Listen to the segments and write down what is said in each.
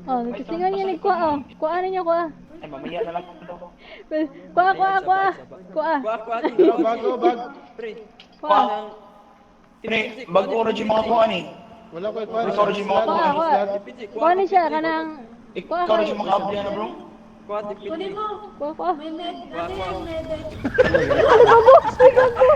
Oh, nagtisingan niya ni kuha oh. Kuha ninyo kuha. Ay, mamaya na lang daw. Kuha, kuha, kuha. Kuha. Kuha, kuha. Pero bago, bag. Pre. Kuha. Pre, bago ra yung mga kuha ni. Wala ko ikuan. Ikaw rin yung mga Kuha, kuha. Kuha ni siya kanang kuha Ikaw ra kay yung mga abdi na, bro. Kuha, DPG. Kunin mo. Kuha, kuha. May med. Ano yung med? Ano gago? Ay, gago.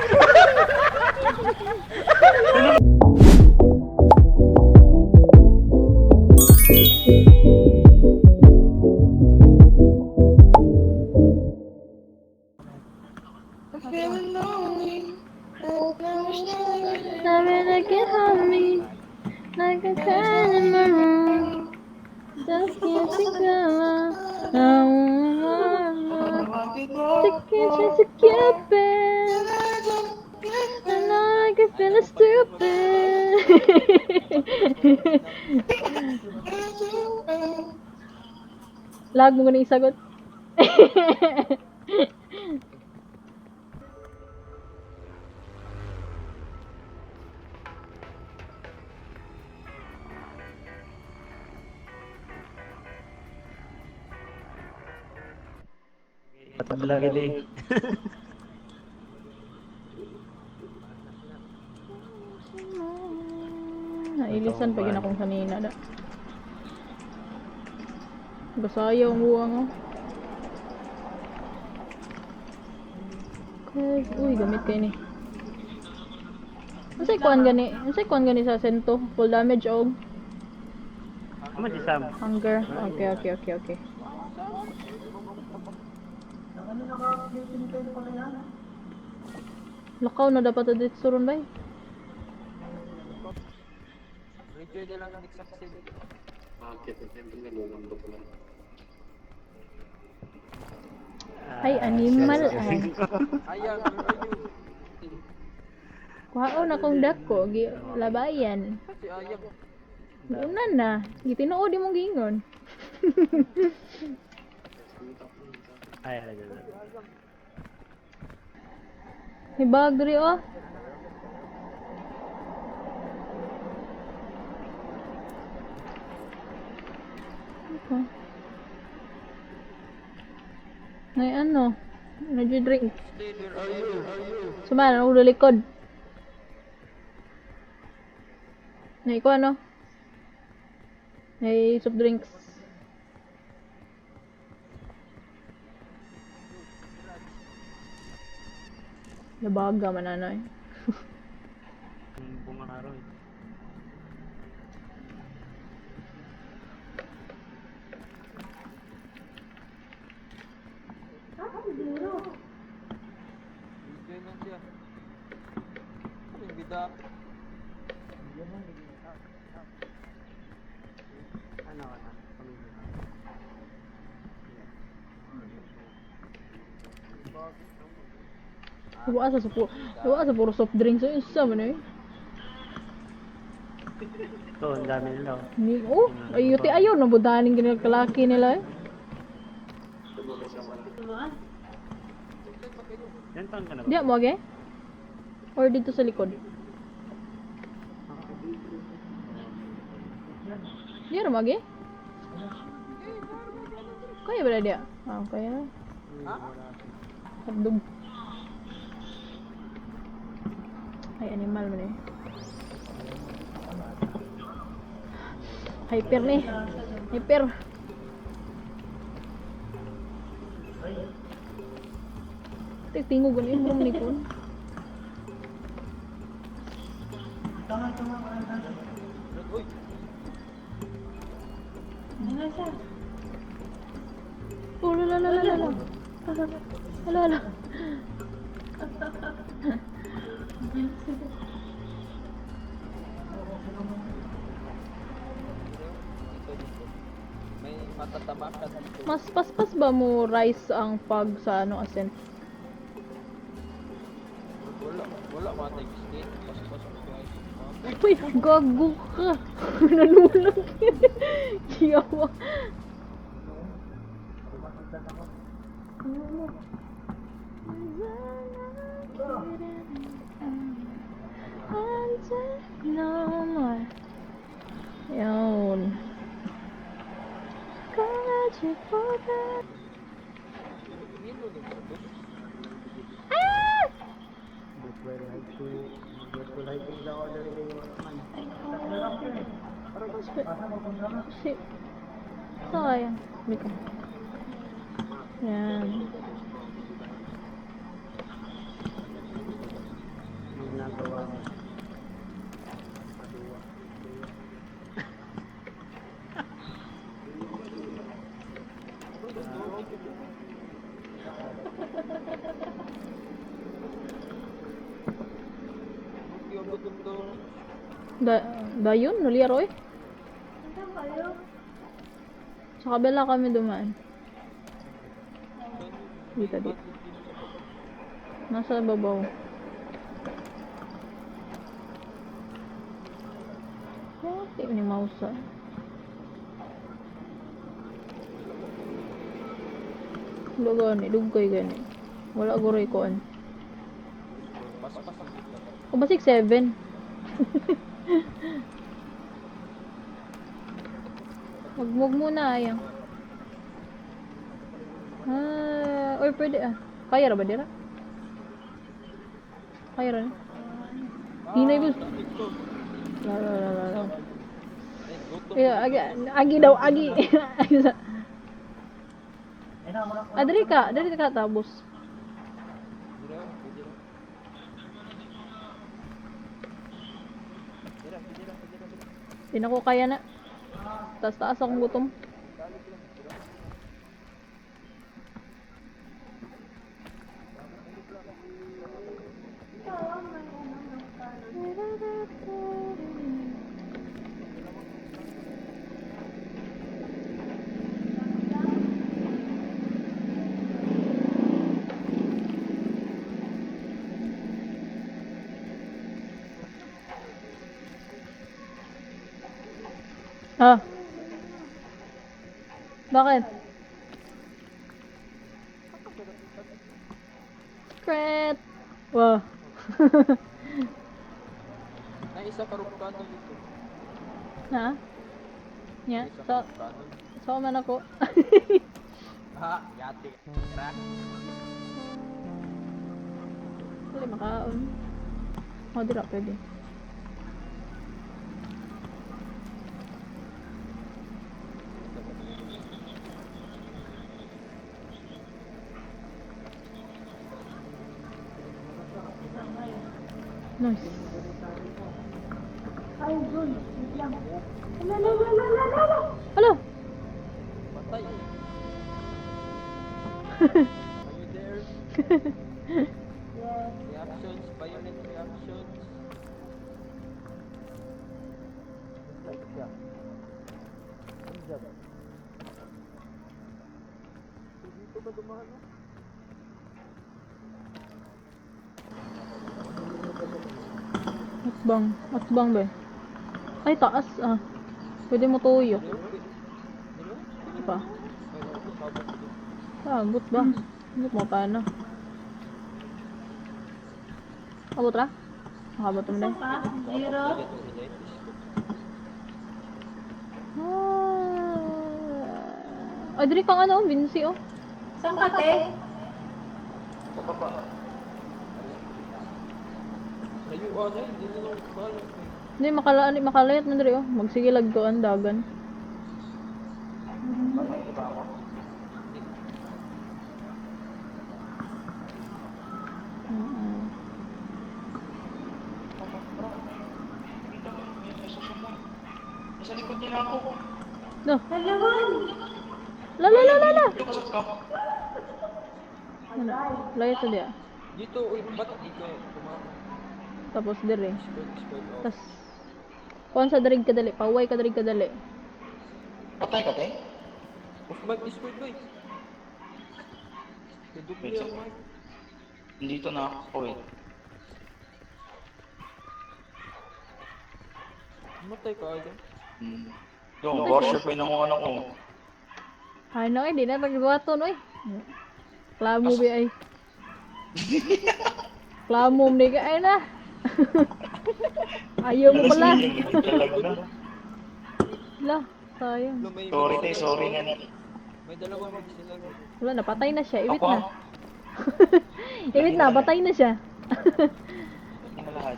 Sabi na can hold me like a cat in my room. Just can't think of To catch you to keep it. And I can feel stupid. Lag mo ko na isagot. Patabla gid eh. Nailisan pa gina akong kanina da. Basayaw ang buwang oh. Okay. Uy, gamit kayo ni. Unsay kuan gani? Unsay kuan gani sa sento? Full damage og Amo di Sam. hunger. Okay. Lakaw na dapat dito suron bay. Richard na lang nag-succeed. Ay, animal ay. Ayang, where are you? Kuhaon akong dako, gi labayan. Si Ayang. Una na, gitinuod imong giingon. Ay, ay, ay. Ay. May bagri oh. Okay. May ano, energy drink. Stay, where are you? Sumala, ulo likod. May ko ano? May soft drinks. Labaga man ano eh. Bunga araw eh. Richard lang siya. Ano yung bida? Ano ano? Wa sa puro soft drinks eh. Isa man eh. Ito, ang dami nila. Oh. Ni oh, ay yuti ayo nabudaning ginakalaki nila eh. Yan taon ka na ba? Diya mo age? Or dito sa likod? Diya ra mo age? Kaya ba na diya? Ah, kaya. Hotdog. Ay, animal man eh. Hyper ni. Hyper. Tingog gani mo ni kun. Uy! Ano siya? Oh, la la la la la. Ala, ala. Dito, dito. May matatama ka dito. Mas paspas ba mo rice ang pag sa ano ascent? Wala, wala mga text. Paspas ang guys. Uy, gago ka. Nanulag. Yawa. No more. Yun. magic for that. Ah! Shit. Saan kaya? Dito. Yan. Ang ginagawa ko. Da dayon, nuliyaro eh. Saan kayo? Sa kabila kami dumaan. Dito, dito. Nasa babaw. Puti ni mouse ah. Wala gani, dugay gani. Wala guroy koan. O basig 7. Wag muna ayang. Ah, or pwede ah. Kaya ra ba dira? Kaya ra ni? Hinay bus. La la la la la. Yeah, agi, agi daw, agi. Ah, diri ka tapos. Di na ko kaya na. Taas taas akong gutom. Ito, may ano, magkano. Ah. Bakit? Secret! Wow. Ay, isa karugkano dito. Na? Nya? Isa So, karugkano. so man ako. Ha, yati. Tara. Wala makaon. Oh, dira pwede. Nice. Ay, dun. Wait lang. Ala, ala, ala, ala, ala. Hala! Patay. Are you there? Yes. Reactions, violent reactions. Dito ba dumaan? No? Atbang. Atbang ba? Ay, taas ah. Pwede mo tuyok. Ito pa. Ah, abot ba? Abot mo pa na. Abot ra? Nakabot mo na. Saan ka? Zero. Ah. Ay, diri kang ano, Vinci oh. Saan ka, te? Layo ah, na, hindi na lang kaya. Hindi, makalaan, makalayat man diri oh. Magsigilag ko ang dagan. Mm-mm. Nasa likod nila ako. No. Dalawan. La la la la la. Dito ka sa kap. Ano? Layat sa diya. Dito, uy, ba't di ka tumama? Tapos diri. Spread, spread off. Tas kuan sa dirig kadali, paway ka dirig kadali. Patay ka, te? Off mic, Discord, boy. Kadugli Wait, ang mic. Dito na ako, eh. Matay ka agad. Hmm. Yung, washer pa yung ano ko. Ay no, eh, di na pagbuhaton oy. Klamo bi ay. Klamo ni ka ay na. Ayaw mo Alas pala. na yung naglalag na. La, sayang. Lumay Sorry, te. Sorry na. May dalawang mag sila. Wala na, patay na siya. Iwit Ako, na. Iwit na, patay na siya. Patay na lahat.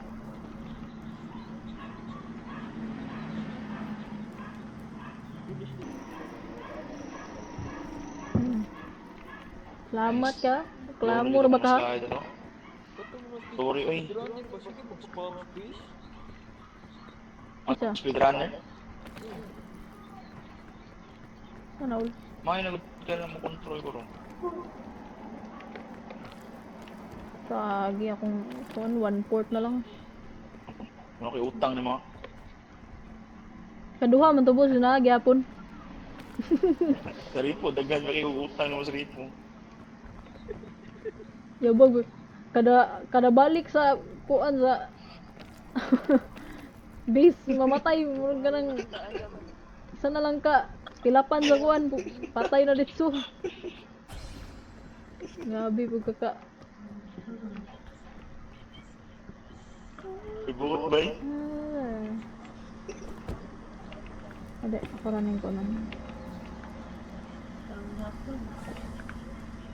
Salamat ka. Clamor ba ka? Sorry, oy. Speedrunner ba? Sige, mag-spam space. Ang Isa. speedrunner. Ano? Mga nag ka na mo control ko ro. Sagi akong phone, one port na lang. Ano kay utang ni mga? Kaduha man to boss na gyapon. Sa ripo, daghan ba kayo utang nimo sa ripo? Yabag kada kada balik sa kuan sa base mamatay murag ka nang isa na lang ka tilapan sa kuan patay na ditso. Grabe pug ka ka. Ibuot ba eh? Ah. Ade, ako ranin ko lang.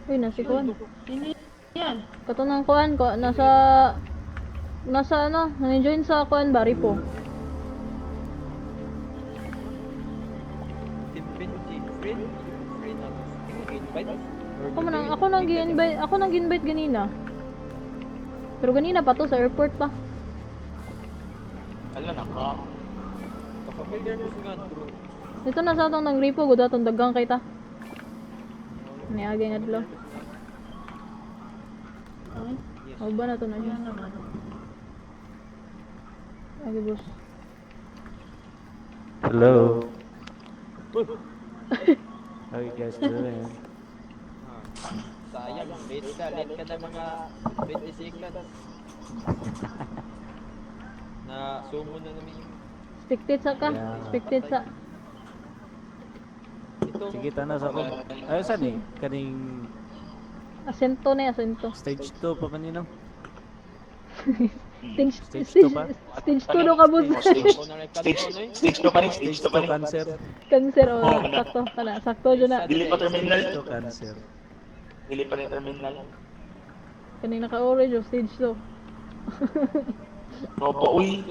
Uy, nasi kuan. Sino yan? Kato ng kuan ko, nasa nasa ano, nani-join sa kuan bari po. Team Benji. Friend? Friend ako. Invite? Ako nang gi-invite ganina. Pero ganina pa to sa airport pa. Ala na ka. Kapamilya ko sa nga, bro. Dito na sa atong nang repo gud atong dagang kay ta. Niagay nga adlaw. Ay, O ba na to na wala siya? naman. Agi boss. Hello. How you guys doing? Ah, sayang, late ka. Late ka na mga 20 seconds. Na sumo na namin yung Spectate sa ka. Yeah. Spectate sa. ito. Sige, tanas ako. Ay, saan eh? Kaning Asento na asento. stage 2 pa man yun, no? Stage Stage stage two pa? stage 2 do ka boss. Oh, stage Ako na rin stage kanto, no, eh. stage 2 pa ni, stage Stage 2 pa 2 ni. cancer. Cancer oh, Oh, kana. sakto kana, sakto jud na. Dili pa terminal. Stage 2 cancer. Dili pa ni terminal. Kaning naka-orange of stage 2. Robo, uy.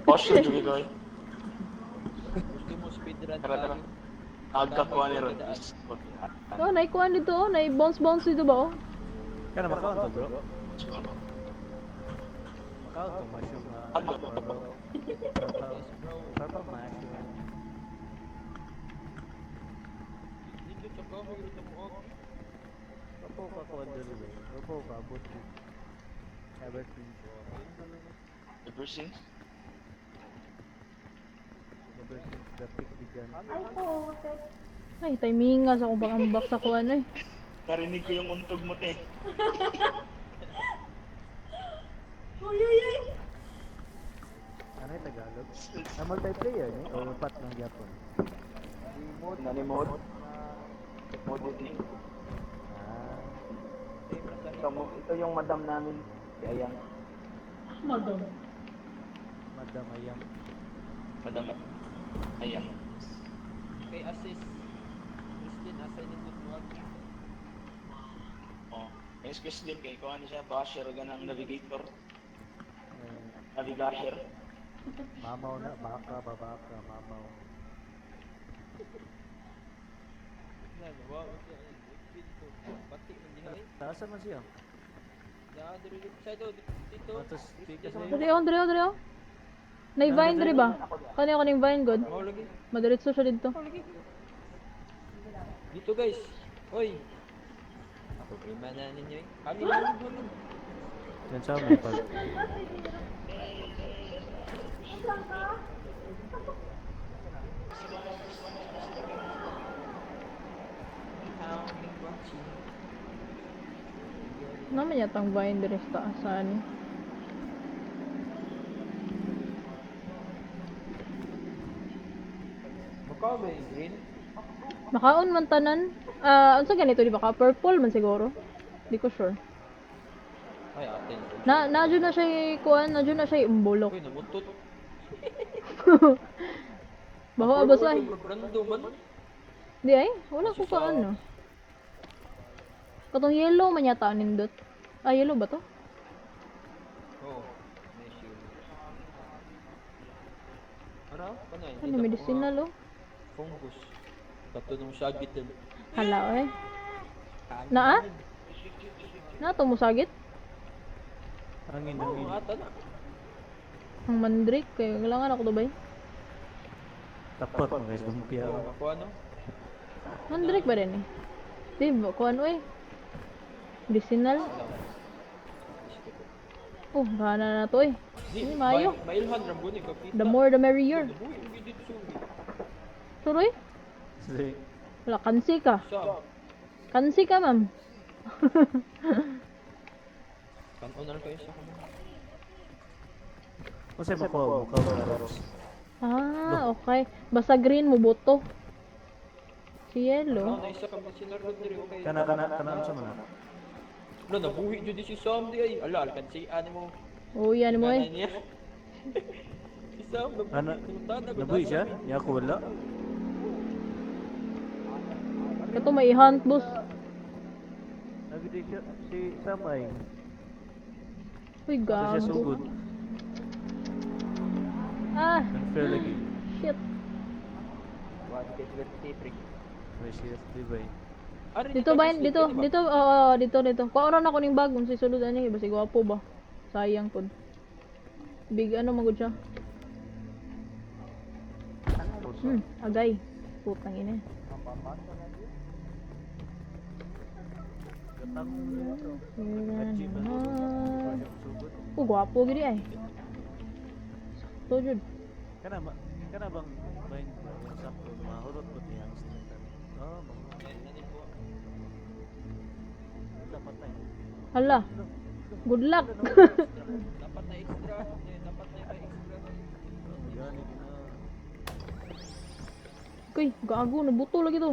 Posture jud ko. Gusto mo speedrun Tara, tara. tayo. Nagkakuha ni ron. Oh, naikuan dito oh, nai bounce bounce dito ba oh? Kana makaon to, bro? Makaon to, mushroom na. Purple. Purple mushroom. Dito sa kahoy, ito mo ako. Opo ka ko dali ba? Opo ka abot ko. Ever since. Ever since? Ever since the pick began. Ay, po. Ay, timingas ako bang ambak sa kuan eh. Narinig ko yung untog mo, te. Uy, uy, uy. Ano yung Tagalog? Ah, multiplayer ni? O pat ng Japon? Nani mod? Mod ni. Ah. Ito, ito yung madam namin. Si Ayang. Madam. Madam Ayam. Madam Ayang. Kay assist. Christine, asa nindot mo ako. Oh. Yes, Christine, kay ko ano siya, basher ganang navigator. Eh, Navigasher. mamaw na, baka, babaka, mamaw. Nan, wow, siya, eh. Dito. Pati man diha eh. Taasa man siya. Da, diri dito sa ito, dito. Matos, tikas na Dre oh, dre oh, dre oh. Nay vine dre ba? Kani ako ning vine god. Mao lagi. Madiretso siya dito. Dito guys. Hoy. Ako prima na ninyo eh. Kami lang dito. Yan sa may pag... Naman yatang vine dre sa taas sa ano. Makaw ba yung green? Makaon man tanan. Ah, unsa ganito di ba ka? Purple man siguro. Di ko sure. Ay, atin. Na na na siya kuan, na na siya umbulok. Uy, namutot. Baho abos ay. Random man. Di ay, wala ko ka ano. Katong yellow man yata ang nindot. Ah, yellow ba to? Oo. Nice yun. Ano? Ano yun? Ano, medicinal oh. Fungus. Kato nung sagitin. Hala oy. Naa? Na to musagit? Hangin, Oo, hangin. ata na. Ang mandrake kay kailangan ako to bay. Tapat mga guys, lumpia. Oo, ako ano? Mandrake ba rin eh? Di ba kuan oy. Medicinal. Oh, gana na to eh. Di, Ay, maayo. Mailhan rambunin kapita. The more the merrier. Nabuhi, yung gidit sugi. Suroy? Si Wala, kansi ka. Sam. Kansi ka, ma'am. Kanon na lang kayo sa kamo. Kasi makuha mo ka mga Ah, okay. Basta green mo boto. Si Ano, yellow. na isa ka medicinal rod diri okay. Kana kana kana unsa man na? Lo nabuhi jud si Sam di ay. Ala, alkansi ani mo. Oh, yan mo Ganay eh. niya. Si Sam nabuhi. Ana, Tana, nabuhi siya? Ya ako wala. Ito may hunt, boss. Nagdi siya si Samay. Uy, Ito siya gago. sugod. Ah, Unfair lagi. shit. May siya di ba? Dito ba yun? Dito, dito, oo, oo, dito, dito. Kuha na ako ning bag. Kung sulod ani, basi gwapo ba? Sayang pod. Big ano magud siya. Agay. Putang ina. Oh, gwapo gid ay. Sakto jud. Kana ba kana bang bind ba yung sakto mahurot ko diyang strength. Oh, mga. Wala patay. Hala. Good luck. Dapat na extra. Eh, dapat na extra. Yan na. Uy, gago, nabuto lagi to.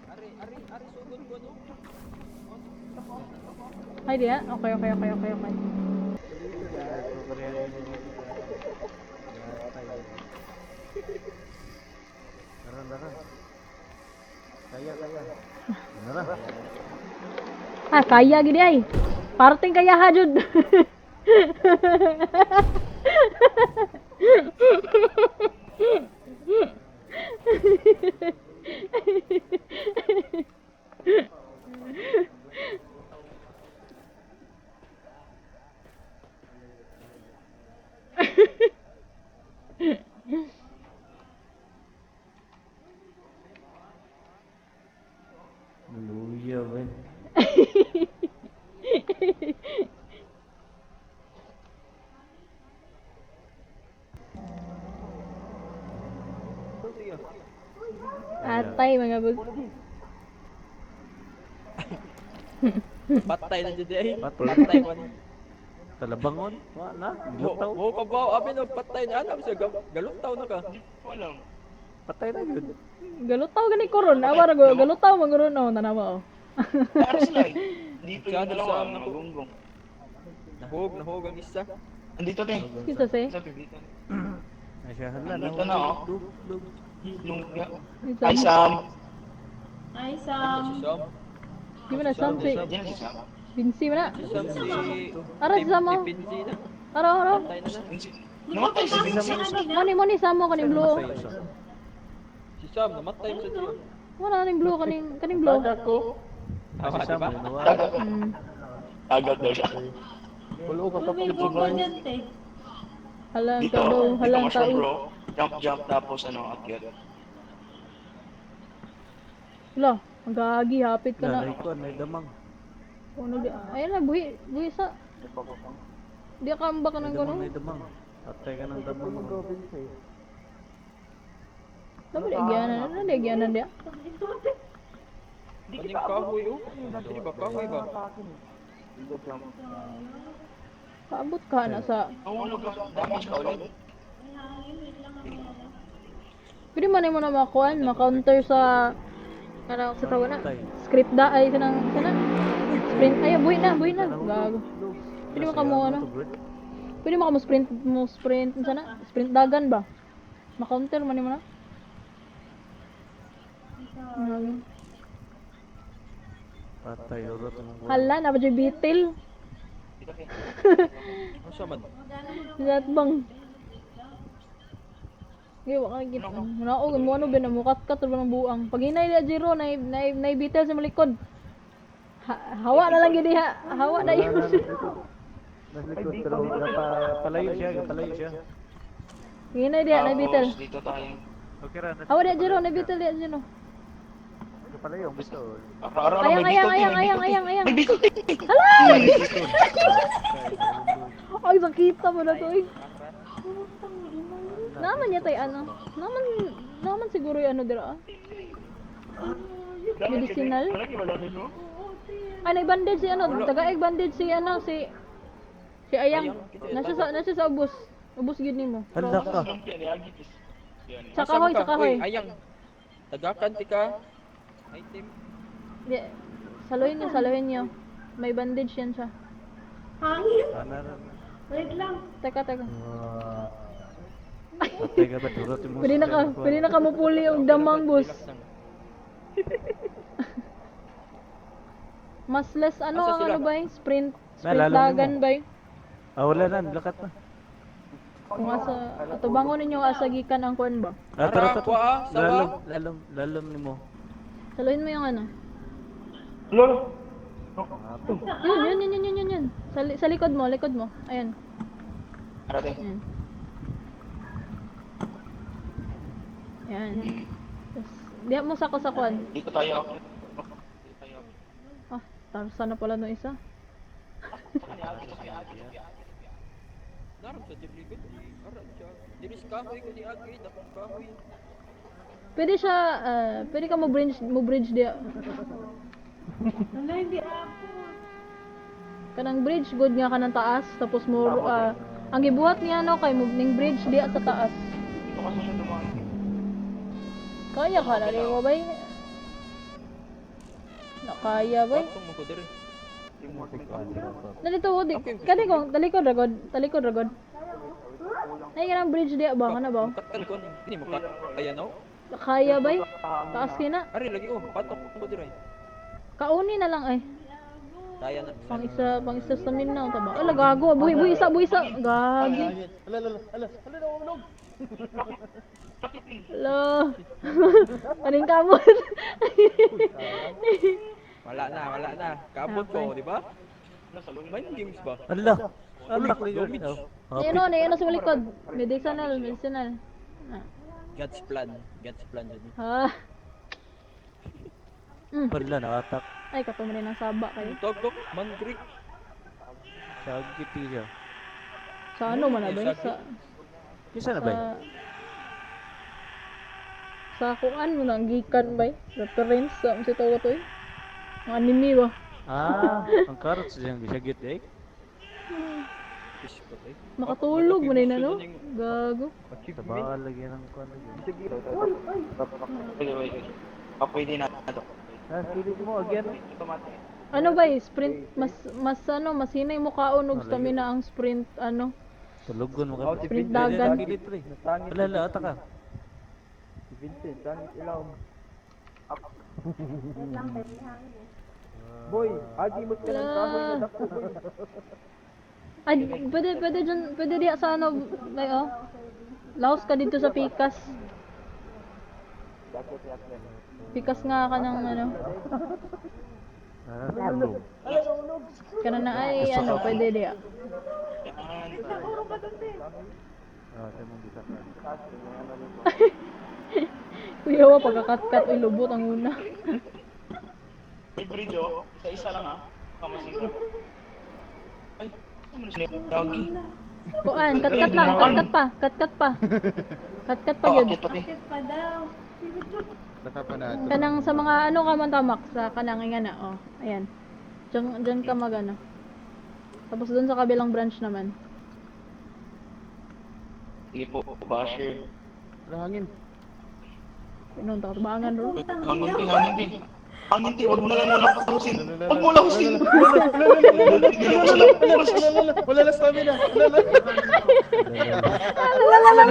Ari, ari, ari sugod ko no. Ay, di ah. Okay. Tara, tara. Kaya, kaya. Tara. Ah, kaya gini ay. Parting kaya ha, jud. Luya ba? Atay mga bug. Patay na jud ay. Patay. Patay ko ni. Talabangon? Wa na. Wo Lutaw. wo ka ba? Abi no patay na alam siya galutaw na ka. Walang. Patay na yun. Galutaw gani koron. Awa ra go, galutaw man koron oh, tanawa oh. Tara sila eh. Dito yung Masyado dalawa, sa mga ako. gunggong. Nahog, nahog ang isa. Andito, te. Kita se. Sa te, dito. Ay siya hala. Nandito na, oh. Lug, lug. Lumpia. Isa. Ay, Sam. Ay, Ano Sam. si Sam? Di ba na Sam si Diyan si Sam. Binsi man na. Si Sam si Ara si Sam oh. Si Pinsi na. Ara ara. Patay na na. Vinci. Namatay si Vinci. Moni moni Sam oh, kaning blue. oh. Patay siya. Si Sam namatay sa tiyo. Wala kaning blue kaning kaning blue. Ah, si Tama, Sam, di ba? nawa. Tagad. Tagad daw siya. Uy, may buko dyan, te. Halang Dito, kabaw, dito halang mushroom tao. bro. Jump, jump, tapos ano, akyat. Lah, ang gagi hapit ka Na, na. naikuan, may damang. Ano di? Ayun na buhi, buhi sa. Di ka ba ka May ng damang, gano? may damang. Patay ka ng damang. Dapat di agyanan, ano di agyanan dia? Kaning kahoy oh. Dili ba kahoy ba? Paabot ka na sa. Nahulog ka. Damage ka ulit. May hangin, wait lang ako. Pwede man mo na makuan, ma-counter sa ano sa tawag na. Patay. Script da ay kanang kana. Sprint. Ay, buhi na, buhi na. Gago. Pwede mo ka mo, ano? Pwede mo ka mo sprint, mo sprint, unsa na? Sprint dagan ba? Ma-counter man nimo na. Grabe. Patay, urot mong buwan. Hala, na ba dyan bitil? Dito kay. Ano siya man? Lahat bang? Hindi, wala ka kita. Naog, mo ano ba na mukat-kat ba ng buang. Pag hinay niya, Jiro, na na bitil sa malikod. Ha, hawa na lang gini ha. Hawa na yun. Nasa likod, pero palayo siya, palayo siya. Hinay diha, na bitil. Tapos dito tayo. Okay ra, nasa Hawa diha, Jiro, na bitil diha, Jiro. palayo, ang gusto. Ara, ara, ara, Ayang, may ayang, bicol, ayang, may ayang, bicol. ayang, ayang. May bicol. Hala! Ay, sakita mo na to eh. Naman niya tayo ano. Naman, naman siguro yung ano dira ah. Medicinal? Ay, nag-bandage si ano, tagaig bandage si ano, si si Ayang. Nasa sa ubos. Ubos gid nimo. Hala ka. Sa kahoy, sa kahoy. Uy, ayang. Tagakan ti ka. Item. Di, saluhin niyo, saluhin niyo. May bandage yan siya. Hangin? Ana ra. Wait lang. Teka, teka. Patay ka ba, durot mo. Pwede na ka mupuli og damang boss. Relax lang. Mas less ano Asa ang sila? ano ba eh? Sprint, sprint Naalala mo. dagan ba eh? Ah, wala na, lakat na. Kung asa, atubangon ninyo asa gikan ang kuan ba? Ah, tara, tara. Kuha, sawa. Lalom, lalom, lalom nimo. Saluhin mo yung ano. Lolo. Yun, yun, yun, yun, yun, yun, yun. Sa, sa likod mo, likod mo. Ayan. Ara, te. Ayan. Ayan. Tapos, diha mo sa sa kuan. Dito tayo. Dito tayo. Ah, tarsa na pala nung isa. Naram sa diblikod. Ara siya. Diri sa kahoy ko ni agi, dakong kahoy. Pwede siya, ah, pwede ka mo bridge diha. Wala, hindi ako. Kanang bridge good nga kanang taas tapos mo ah, ang gibuhat niya no kay mo ning bridge diha sa taas. Dito kasi siya dumaan. Kaya ka na mo bay? Nakaya bay. Patong mo ko diri. Nalito di kani kong talikod ragod, talikod ragod. Ay kanang bridge diha ba kana ba? Mukatkan ko ni. Dili mukat. Ayan no. Kaya bay? Taas kay na. Ari lagi oh, patong ko diri. Kauni na lang ay. Kaya na. Pang isa sa Mindanao ta ba? Ala gago, buhi buhi isa, buhi isa. Gagi. Ala, ala, ala, ala, nahulog. Ala. Kaning kamot. Wala na, wala na. Kaabot ko, di ba? Mind games ba? Hala. Hala ko yun. Ayun o, ayun o sa likod. Medicinal, medicinal. Ah. God's plan. God's plan dyan. Ha. Hala, nakatak. Ay, kato mo rin ang saba kayo. Togok, man Greek. Sagiti siya. Sa ano man na ba yun? Sa, Kisa na ba yun? sa, sa kuan mo nang gikan ba yun? Reference sa si tawag to eh. Ang anime ba? Ah, ang carrots diyang gisagit eh. Fish ko, eh. Makatulog mo na yun ano? Gago. Tabal lagi ng kuan lagi. Wait, wait, wait. Ah, pwede na ito. Ah, kilig mo again. Tomate. Ano ba eh? Sprint, mas, mas ano, mas hinay mo kaon og stamina ang sprint, ano. Tulugon mo ka. Sprint dagan. Kilid pre. Hala, hala, ata ka. Wala. Ay, pwede, pwede dyan, pwede diya sa ano, ay oh. Laos ka dito sa Pikas. Pikas nga ka ng ano. Ah, tulog. Kana na ay ano, pwede diya. Yan. Ah, sa mong bisa ka. Kuya wa pagkakat-kat uy lubot ang una. May bridge oh. Isa-isa lang ah. Baka masira. Ay, ano na siya? Doggy. Kuan, kat-kat lang, kat-kat pa, kat-kat pa. Kat-kat pa Oh, yun. akit pati. Bakit pa daw? Naka pa na ito. Kanang sa mga ano ka man tamak sa kanang nga na, oh. Ayan. Diyan, diyan ka mag ano. Tapos doon sa kabilang branch naman. Sige po, basher. Wala hangin. Pinunta ka tubangan ro. Hangin, hangin, hangin. Ang hindi, wag mo na lang muna patapusin. Wag mo lahusin. Wala na stamina. Wala na.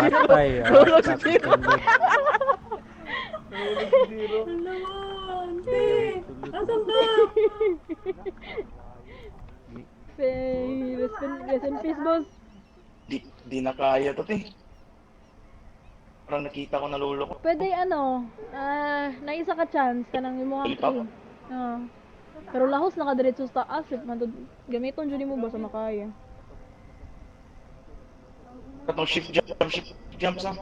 Patay. Wala si Jiro. Hala, ante. Asan ka? Eh, rest in peace, boss. Di na kaya to, te. Parang nakita ko na lolo ko. Pwede ano, naisa ka chance kanang imuhang Palipap? key. Oo. Pero lahos nakadiretso sa taas, if man gamiton jud nimo ba sa makaya. Katong shift jump sa.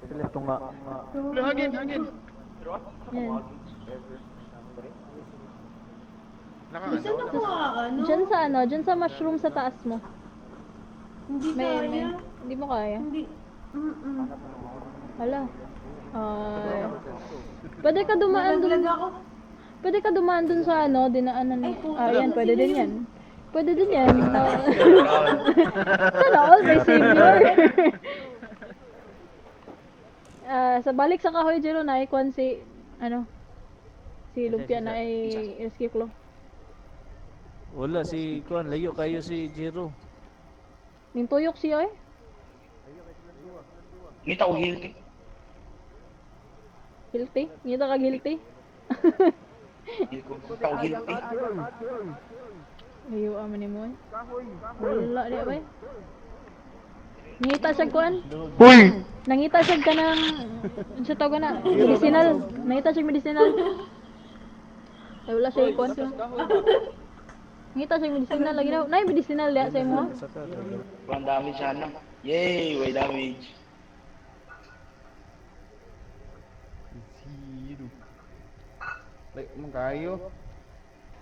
Sila tunga. Wala, hangin, hangin. Yan. Naka Gusto ano? na ko ano? Diyan sa ano, diyan sa mushroom sa taas mo. Hindi May, kaya. hindi mo kaya. Hindi. Mm-mm. Hala. Ay. Pwede ka dumaan dun. Nalaglag ako. Pwede ka dumaan dun sa ano, dinaanan. Ay, puta. Ah, yan, pwede din yan. Pwede din yan. Sana all may savior. Ah, sa balik sa kahoy Jero na ikuan si ano si Lumpia na ay rescue ko. Wala si Kuan, layo kayo si Jiro. Ning tuyok siya eh. Ngita ko heal, te. Guilty. Ngita ka guilty. Heal ko. Ngita ko heal, te. Ayo aman ni mo eh. Wala di ba? Eh. Ngita siya kuan. Uy! Nangita siya ka ng sa tawag na medicinal. Nangita siya medicinal. Ay wala siya ikon. Ngita siya medicinal lagi daw. Nay medicinal diya sa imo. One damage sana. Yay, way damage. Zero. Like, mo kayo.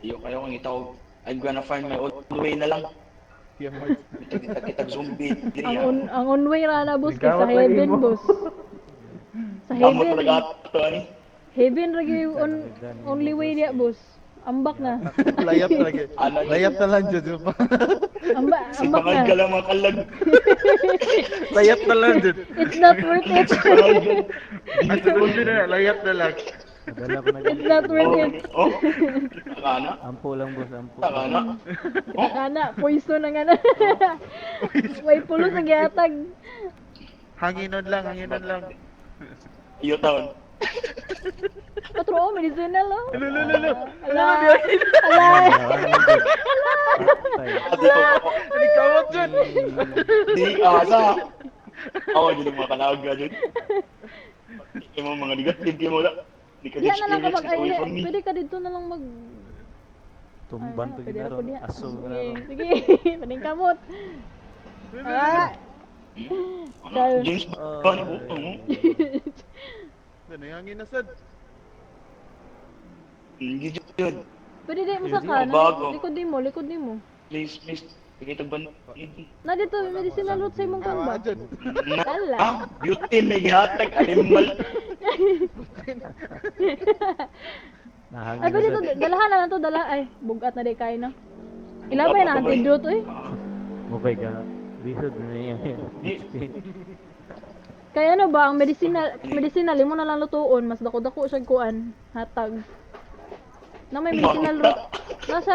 Iyo kayo kung ngita ko. I'm gonna find my own way na lang. Kaya mo. Kita zombie. Diri, Ang ah. on, ang on way ra na boss kay sa Ligawat lagi heaven mo. boss. Sa Amo heaven. talaga ato ani. Heaven ra gyud on, only way diya boss. Ambak na. Layap talaga. Ano? Layap na lang, Jud. Amba, Si ambak bangag na. ka lang mga kalag. Layap na lang, Jud. It's not worth it. At na, layap na lang. Madala ko na It's not worth it. Oh. Taka na. Ampo lang boss, ampo. Taka na. Oh. Ana, poison na nga na. Way pulos ang gihatag. Hanginon lang, hanginon lang. Iyo taon. Patro, oh, medicinal oh. Lulululu. Ala. Ala. Patay. Adi ko ako. Nagkawat, Jud. Di asa. Ako jud mga kalaga jud. Di mo mga negative di mo la. Di ka Diya na lang ka experience mag it away ay, from me. pwede ka dito na lang mag Tumban Ay, to pwede ra ginaron. po diha. Aso Sige, ginaron. sige. Paningkamot. Ah, Ano? James Bond ko. Ano? Ano, hangin na sad. Hindi jud. Pwede di mo sa ka. Bago. Likod nimo, likod nimo. Please, please. Sige tagban. Na dito medicinal root sa imong kan ba? Ah, Jud. Ala. Ah, beauty na gihatag animal. Nahangin Ay, pwede na to sad. dalahan na lang to, dala ay bugat na di kay na. Ilabay na antidote oy. Mukay ka. Lisod na niya. Kaya ano ba ang medicinal medicinal imo na lang lutuon, mas dako-dako siya kuan, hatag. Na may medicinal root. Nasa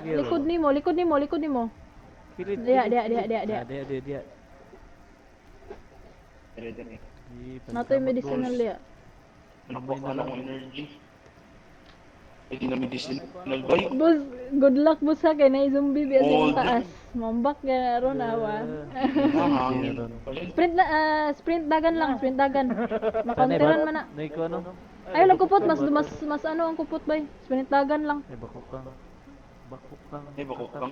likod nimo, likod nimo, likod nimo. Kilit. Diha, diha, diha, diha, diha. Ah, Diha, diha, diha. Dire dire. Di, Nato yung paningkamot, medicinal boss. diha. Nakuha ka na akong energy. Ay, di na medicinal ba yun? Boss, good luck boss ha kay na zombie biya sa imong Oh, taas. Mambak ka ron awa. Nahangin. Sprint na sprint dagan lang, sprint dagan. Makonteran man na. Nay ko ano? Ay, lang kupot mas mas mas ano ang kupot bay. Sprint dagan lang. Ay, bako kang. Bako kang. Ay, bako kang.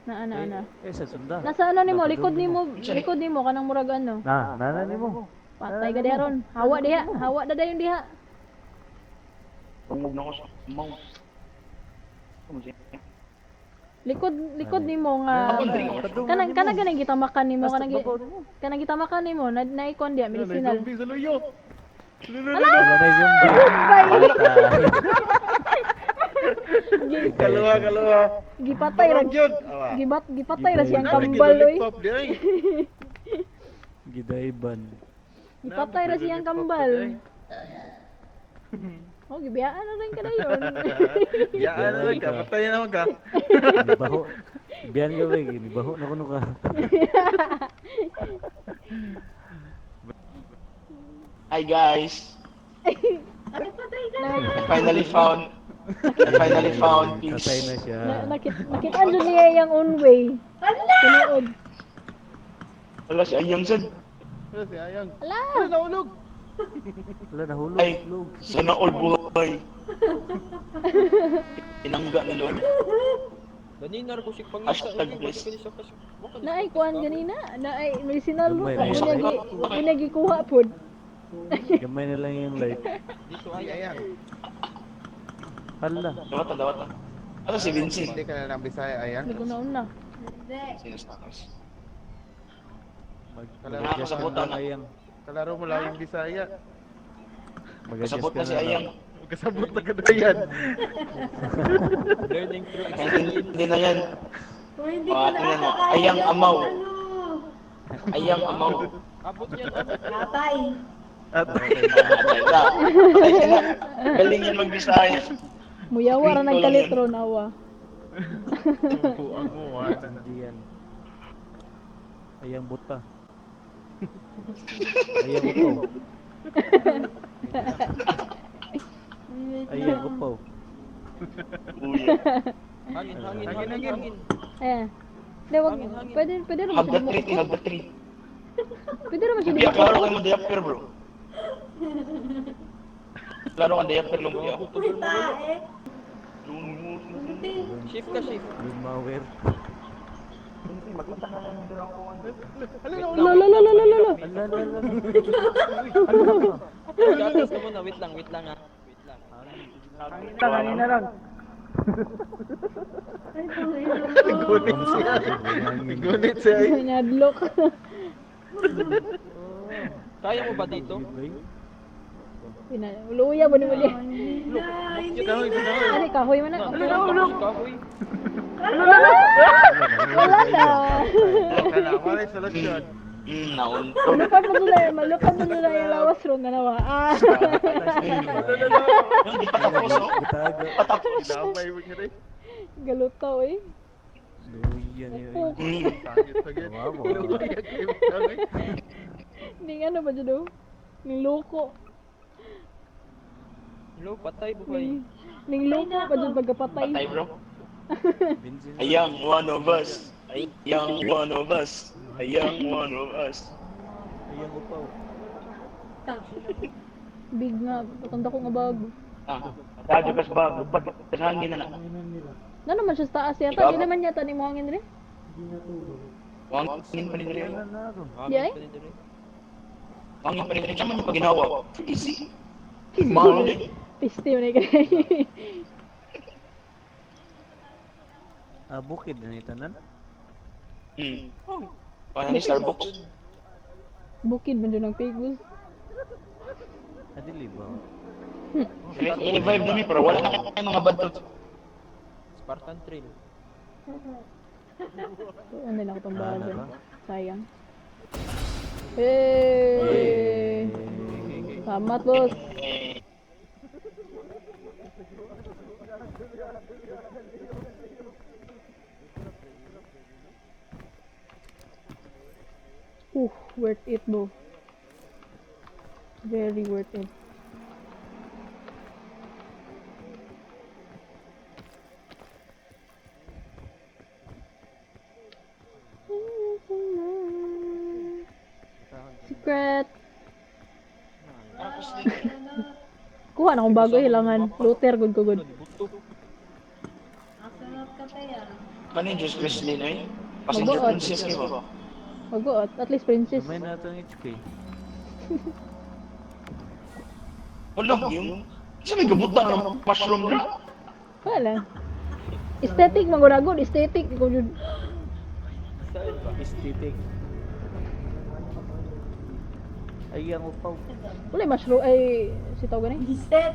Na ana ana. Eh, sa sunda. Nasa ano nimo, likod nimo, likod nimo kanang murag ano. Na, nana nimo. Patay ka diha ron. Hawa diha, hawa na dayon diha. Tungog na ako sa mouse. Ano siya? Likod likod nimo nga Ako, drink ako. kanang kanang ganang gitamakan nimo kanang kanang gitamakan nimo na naikon diha medicinal. Zombie sa luyo. Wala na yung zombie. Patay. Kaluwa, kaluwa. Gipatay ra Jud. gibat gipatay ra siyang Nari kambal oy. lollipop di ay. Gidayban. Ipatay ra siyang kambal. Oh, gibiyaan na rin ka na yun. Yaan na lang ka, patay na naman ka. Nibaho. Biyan ka ba? Nibaho na kuno ka. Hi guys. Ay, patay ka na. I finally found I finally found peace. Patay na siya. Na, nakitaan dyan niya yung own way. Ala! Tinuod. Wala si Ayang sad. Wala si Ayang. Ala! Wala nahulog. Wala, nahulog. Ay, Log. sana all buhay. Tinangga ni Lord. Ganina ra ko si pangita. Hashtag bless. Naay kuan ganina, naay medicinal root. Gamay na Ako yun. nagi nagikuha pod. Gamay na lang yung light. Dito Si ay. Ayang. Hala. Dawata, dawata. Ano si Vincent? Hindi ka na lang Bisaya, Ayang. Nagunaon na. Hindi. Sino sa taas? Mag-adjust ka na lang, Ayang. Kalaro mo lang yung Bisaya. Mag-adjust Kasabot ka na si na lang. Ayang. Kasabot na ka na yan. Learning through experience. Hindi na yan. Uy, hindi ko Ah, na tingnan mo. ata kaya Ayang yung amaw. ano. Ayang amaw. Abot yan, abot. Atay. At Patay na. Patay ka na. Galing yan magbisaya. Muyawa ra nagkalit ron awa. buang mo, ah. Hindi yan. Ayang buta. Ayang upaw. Wait Ayang lang. upaw. Uy. Hangin, hangin, Hangin, hangin, hangin. hangin. Ayan. Hindi, wag, pwede, pwede naman Hug siya the tree, di hug the tree. Pwede naman siya di Hindi, klaro kayo mo diaper, bro. Klaro ka diaper lang kuya. Uy, tae. Hindi. Shift ka, shift. Lumawer. Lo, lo, lo, lo, lo, lo, lo. Ala, ala, ala. Gatas ka muna, wait lang, wait lang ah. Wait lang. Hangin na lang. Ay, tangina mo. Gulit siya. Gulit siya. eh. Nadlock. Kaya mo ba dito? Luya ba ni mo di? Hindi na, hindi Kahoy, na. kahoy. Ano, kahoy man na. Ano, kahoy. Wala na. Wala na, wala yung solusyon. Nauntog. Malupad mo sila, malupad mo sila yung lawas ron na nawa. Ah. Hindi pa tapos, oh. Gutago. Patapos. Kinamay mo ka rin. Galutaw eh. Luya niya. Oh, Pangit pa gid. Wow. Luya kayo. Kahoy. Ning ano ba dyan oh? Ning loko. Hello, patay buhay. Ning, ning loko pa dyan pagkapatay. Patay, bro. Benzin. Ayang one of us. Ayang one of us. Ayang one of us. Ayang upaw. Big nga, patanda ko nga bago. Ah, radyo kas bago. Pag hangin na na. Na naman siya sa taas yata. Di naman yata ni mo hangin rin. Hangin pa rin rin. Di ay? Hangin pa rin rin. Siya man yung paginawa. Easy. Mahal eh. Piste mo na kay. Ah, bukid na ni tanan. Hmm. Parang ni Starbucks. Bukid man dyan ang pigos. Ah, dili ba? I-revive namin pero wala na kayong mga bato. Spartan Trail. Ano na ako itong Ah, bago. na ba? Sayang. Hey! Salamat, boss. Eh, Worth it, bro. Very worth it. Secret. Kuha na akong bago hilangan. Luther, good ko good. Buto. Ang sarap ka kaya. Kanin Diyos Presley na eh. Passenger Mabuot. princess kayo ba? Maguot. At least princess. Gamay na itong HK. Wala, yung... Sa may gabutan ng mushroom na. Wala. Aesthetic, maguragod. Aesthetic. Ikaw yun. Saan ba? Aesthetic. Ayang upaw. Wala yung mushroom. Ay, si tawag gani. Biset.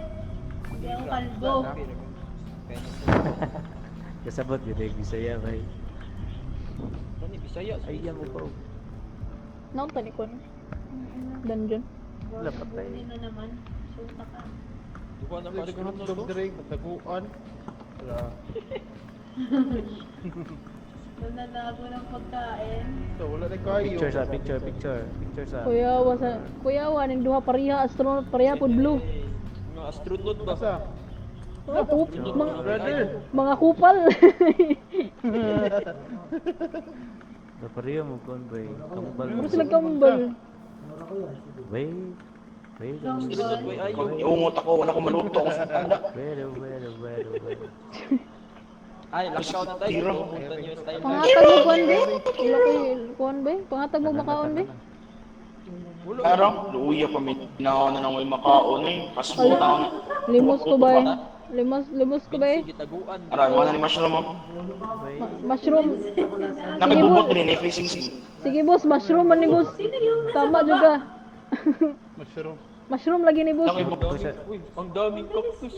Hindi ako kalbo. Kasabot yun eh, Bisaya kay. Ano, Bisaya. Ayang upaw. Naunta ni Kwan. Dungeon. Wala, patay. Buti na naman. Shoot ka. Duha na Dili ka ko astronaut hotdog to. dire, mataguan. Wala. Nananago ng pagkain. So wala na kayo. Picture sa, picture, picture. Picture sa. Kuya, wa sa kuya wa ning duha pareha astronaut pareha pod blue. Mga astronaut ba? Asa? Mga mga, Brother. mga kupal. Da pareho mo kon boy. Kambal. Puro sila kambal. Wait. Wait. Astronaut boy ayo. Iungot ako, wala ko maluto ako sa tanda. Wait, wait, wait, wait. Ay, lakaw na tayo. Tira. Pumunta niyo style. Pangatag mo kuan be? Wala koy kuan be? Pangatag mo makaon be? Pero, luya pa may na na nang may makaon eh. Pasbuta ako na. Limos ko ba? Limos limos ko ba? Sige, taguan. Aray, wala ni mushroom mo. Mushroom. Nakibubot din eh, facing sin. Sige boss, mushroom man ni boss. Tama juga. Mushroom. Mushroom lagi ni boss. Ang daming, uy, ang daming cactus.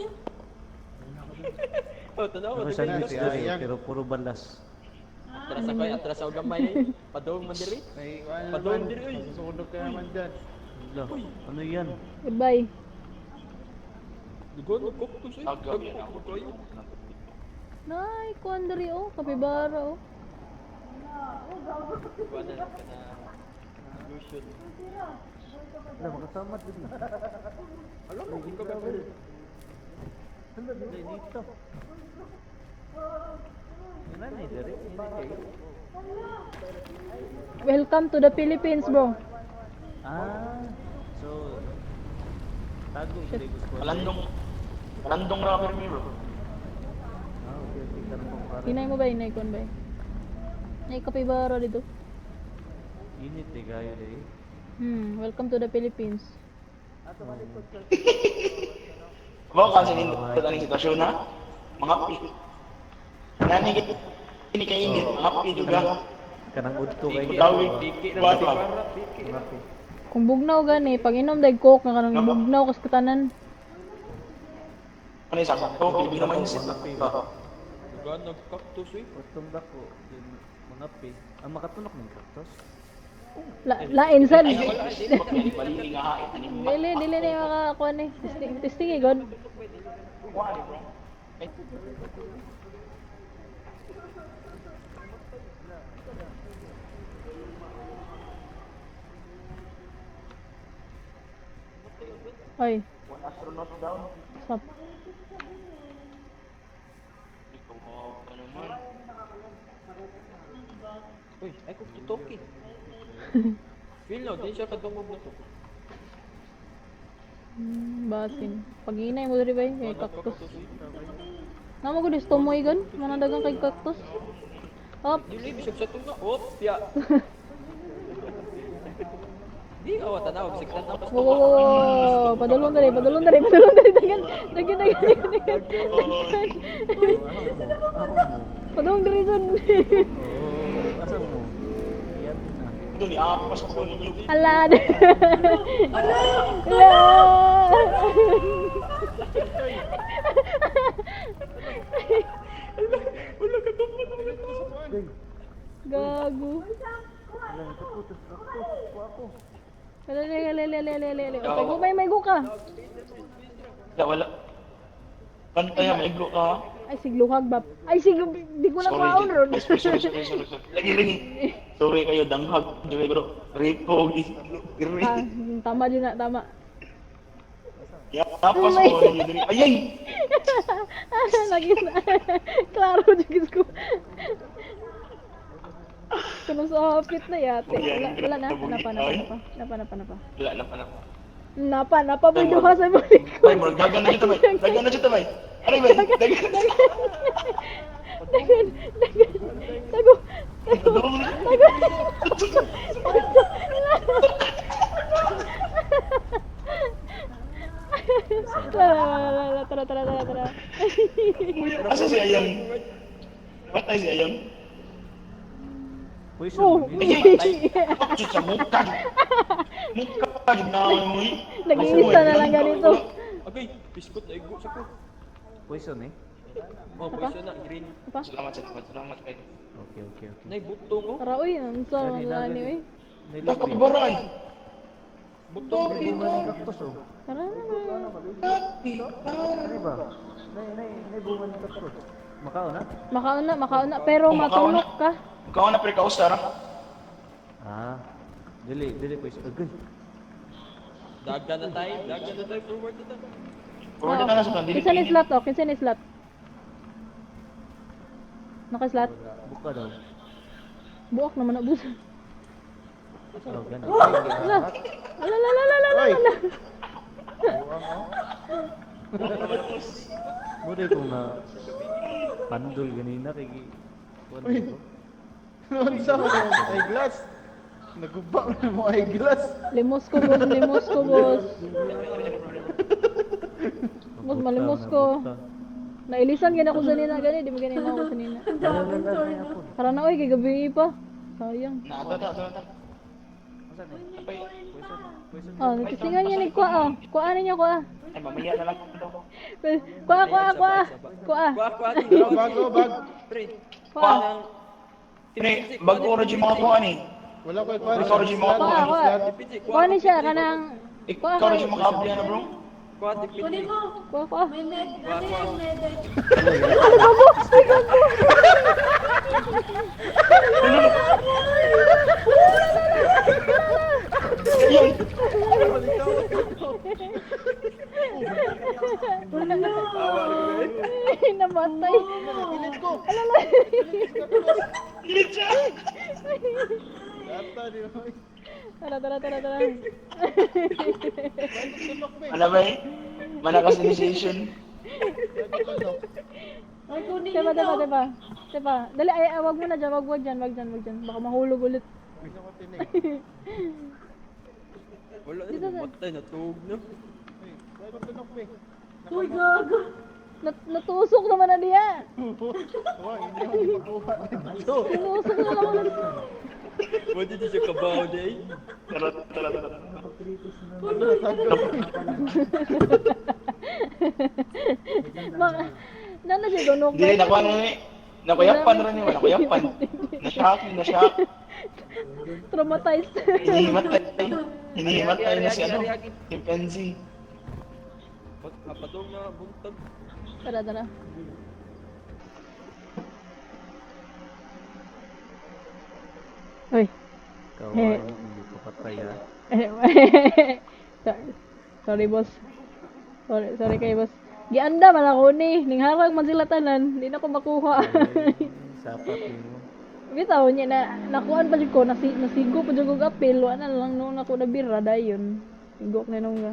Oh, tanaw, Ako daghan sandwich cactus. diri pero puro balas. Atras ako, atras ako gamay. Eh. Padong man diri. May ano Padong naman. diri, oy. Masusunog ka naman dyan. Wala, ano yan? Goodbye. Dugon og cactus eh. Tagaw yan Dagko ako. kayo. Nay, kuan diri oh, kapibara oh. Kuan na lang ka na lotion. Wala, makasama diri. Alam mo, ikaw ba? Wala, dito. Wala na diri. Hindi kayo. Welcome to the Philippines, bro. Ah, so tago diri gusto. Malandong, malandong rapper mi bro. Ah, okay, okay. Karon kong karon. Hinay mo ba hinay kuan ba? Nay kapibara dito. Init eh kayo diri. Welcome to the Philippines. Ba kasi nindot ang sitwasyon na mga pi. Nani kini kay init, mga pi juga. Kanang udto kay Tawig, bata. Kung bugnaw gani, pag inom dag coke nga kanang bugnaw kas katanan. Ano yung sakto? Pilipino mindset. Ba? Dugan og cactus eh. Utong dako, yun, mga pi. Ang makatulok ng cactus. La, lain sad. Ay, wala. Bali nga hait. Ano yung Dili dili na yung mga kuan eh. Testing testing eh god. Wala, bro. Ay, Ay, one astronaut down. stop. Ikaw, ka naman. Uy, ay kung tutoki. Feel no, di siya kadungog na to. Basin. Pag hinay mo diri bay, kay Dugan og cactus. cactus eh. Namo gud tumoy gan, manadagan kay cactus. Up. Dili bisag sa tunga. Op, ya. Di awa tanaw bisag tanaw pas Wow, wow, wow, wow. Padulong diri, padulong diri, padulong diri dagan. Dagan dagan dagan. Dagan. Padulong diri dun. Oo, asa mo? Yan na. Ito ni Apas ko ninyo. Ala. Ala. Ala. Gago. Ala, ala, ala, ala, ala, ala. Okay, go, may go ka. Wala, wala. Pantay, may go ka. Ay, sigluhag ba? Ay, sig di ko na Sorry, kwaon ron. sorry, sorry, sorry, sorry, sorry. Lagi, lagi. Sorry kayo, danghag. Dili, bro. Ripo, Ah, tama din na, tama. Yapas ko ninyo diri. Ay, ay! Lagi na. Klaro, jugis ko. Kuno sa hapit na yate. Wala, wala na. Napa, napa, napa. Napa, napa, napa. Wala na pa na. Napa, napa, may duha sa balik ko. Ay, bro, dagan na dito, bay. Dagan na dito, bay. Aray, bay. Dagan na. Dagan, dagan. Tago, tago, tago. Tara, tara, tara, tara, tara, tara. Asa si Ayang? Patay si Ayang. Poison. Oh, man yun. Ay, ay! Bakit sa mukha? Mukha na mo eh. Nag-iisa na lang ganito. Agay, biskot na igo sa ko. Poison eh. Oh, poison na green. Apa? Salamat, salamat, salamat kayo. Okay, okay, okay. Nay butong oh. Tara, uy, ang sa Gani, ni, uy. Nailubi. Takot baray. Buto, May bunga ni cactus oh. Tara na. Ano ba? Nay bunga ni cactus. Makaon na? Makaon na, makaon na. Pero Oh, makaon na. matulok ka. Ikaw na pre kausa ra. Ah. Dili, dili ko isa. Agay. Daga na tayo, daga na tayo, forward na tayo. Forward na na sa dili. Kinsa ni slot oh, kinsa ni slot. Naka-slot? Buka daw. Buok naman na bus. Oh, gani. Ala. Ala ala ala ala Oy! ala. Buang oh. Muna kung na pandol ganina kay kuan ko. Noon sa mo eyeglass. Naguba na mo eyeglass. Limos ko boss, limos ko boss. Boss, malimos ko. Nailisan gani ako sa nina gani, di mo gani ako sa nina. Ang daming torno. Tara na oy, kay gabi pa. Sayang. Na ta ta ta. Uy, may torn pa. Oh, nagtisingan niya ni kuha oh. Kuha ninyo kuha. Ay mamaya na lang daw. Kuha kuha kuha. Kuha. Kuha, kuha, Pero bago, bag. Pre, Kuha. Pre, bago ra jud mga kuha ni. Wala ko ikuan. Ikaw rin yung mga Kuha kuha. Kuha ni siya kanang kuha Ikaw ra kay jud mga abdi na bro. kuha, tipid. Kunin mo. kuha kuha. May med. Ano yung medic? Ano ba mo? Ay, gago. Ay, namatay. Pilit ko. Dili siya. Data di mo. Tara, tara, tara, tara. Sunok be. Ano ba eh? Malakas initiation. Ay, kunin Tepa, niyo tepa, to. tepa. Tepa. Dali, ay, ay, wag mo na dyan, wag, wag dyan, wag dyan, wag dyan. Baka mahulog ulit. Gusto ko tinig. Wala na, namatay, natug na. Ay, wala ko tunok be. Uy, gago. Natusok naman na niya. Wa, hindi ako makuha dito. Tinusok na naman. Pwede di siya kabaw, day. Tara tara tara. Baka, nana siya gunok. Dili nakuha na ni. Nakuyapan ra ni, wala kuyapan. Na-shock, na-shock. Traumatized. Hinihimatay. Hinihimatay na si ano. Chimpanzee. Apadong na, buntag. Tara, tara. Uy. Kawawa, hindi ko patay ah. Sorry, sorry boss. Sorry, sorry kay boss. Gianda man ako ni, ningharang man sila tanan, di na ko makuha. Eh, Sapat nimo. Bitaw niya na nakuan pa jud ko nasi, nasigo pa jud og apel, wa na lang noon ako nabira dayon. Sigok na nung ga.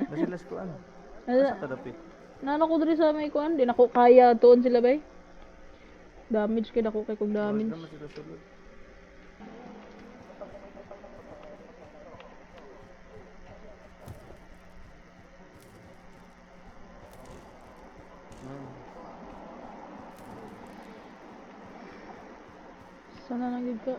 Basilas ko ano. Ala, Sa kadapit. Nano ko diri sa may kuan, di nako kaya tuon sila bay. Damage kay dako kay kog damage. Naman sila sulod. Sana lang gid ka.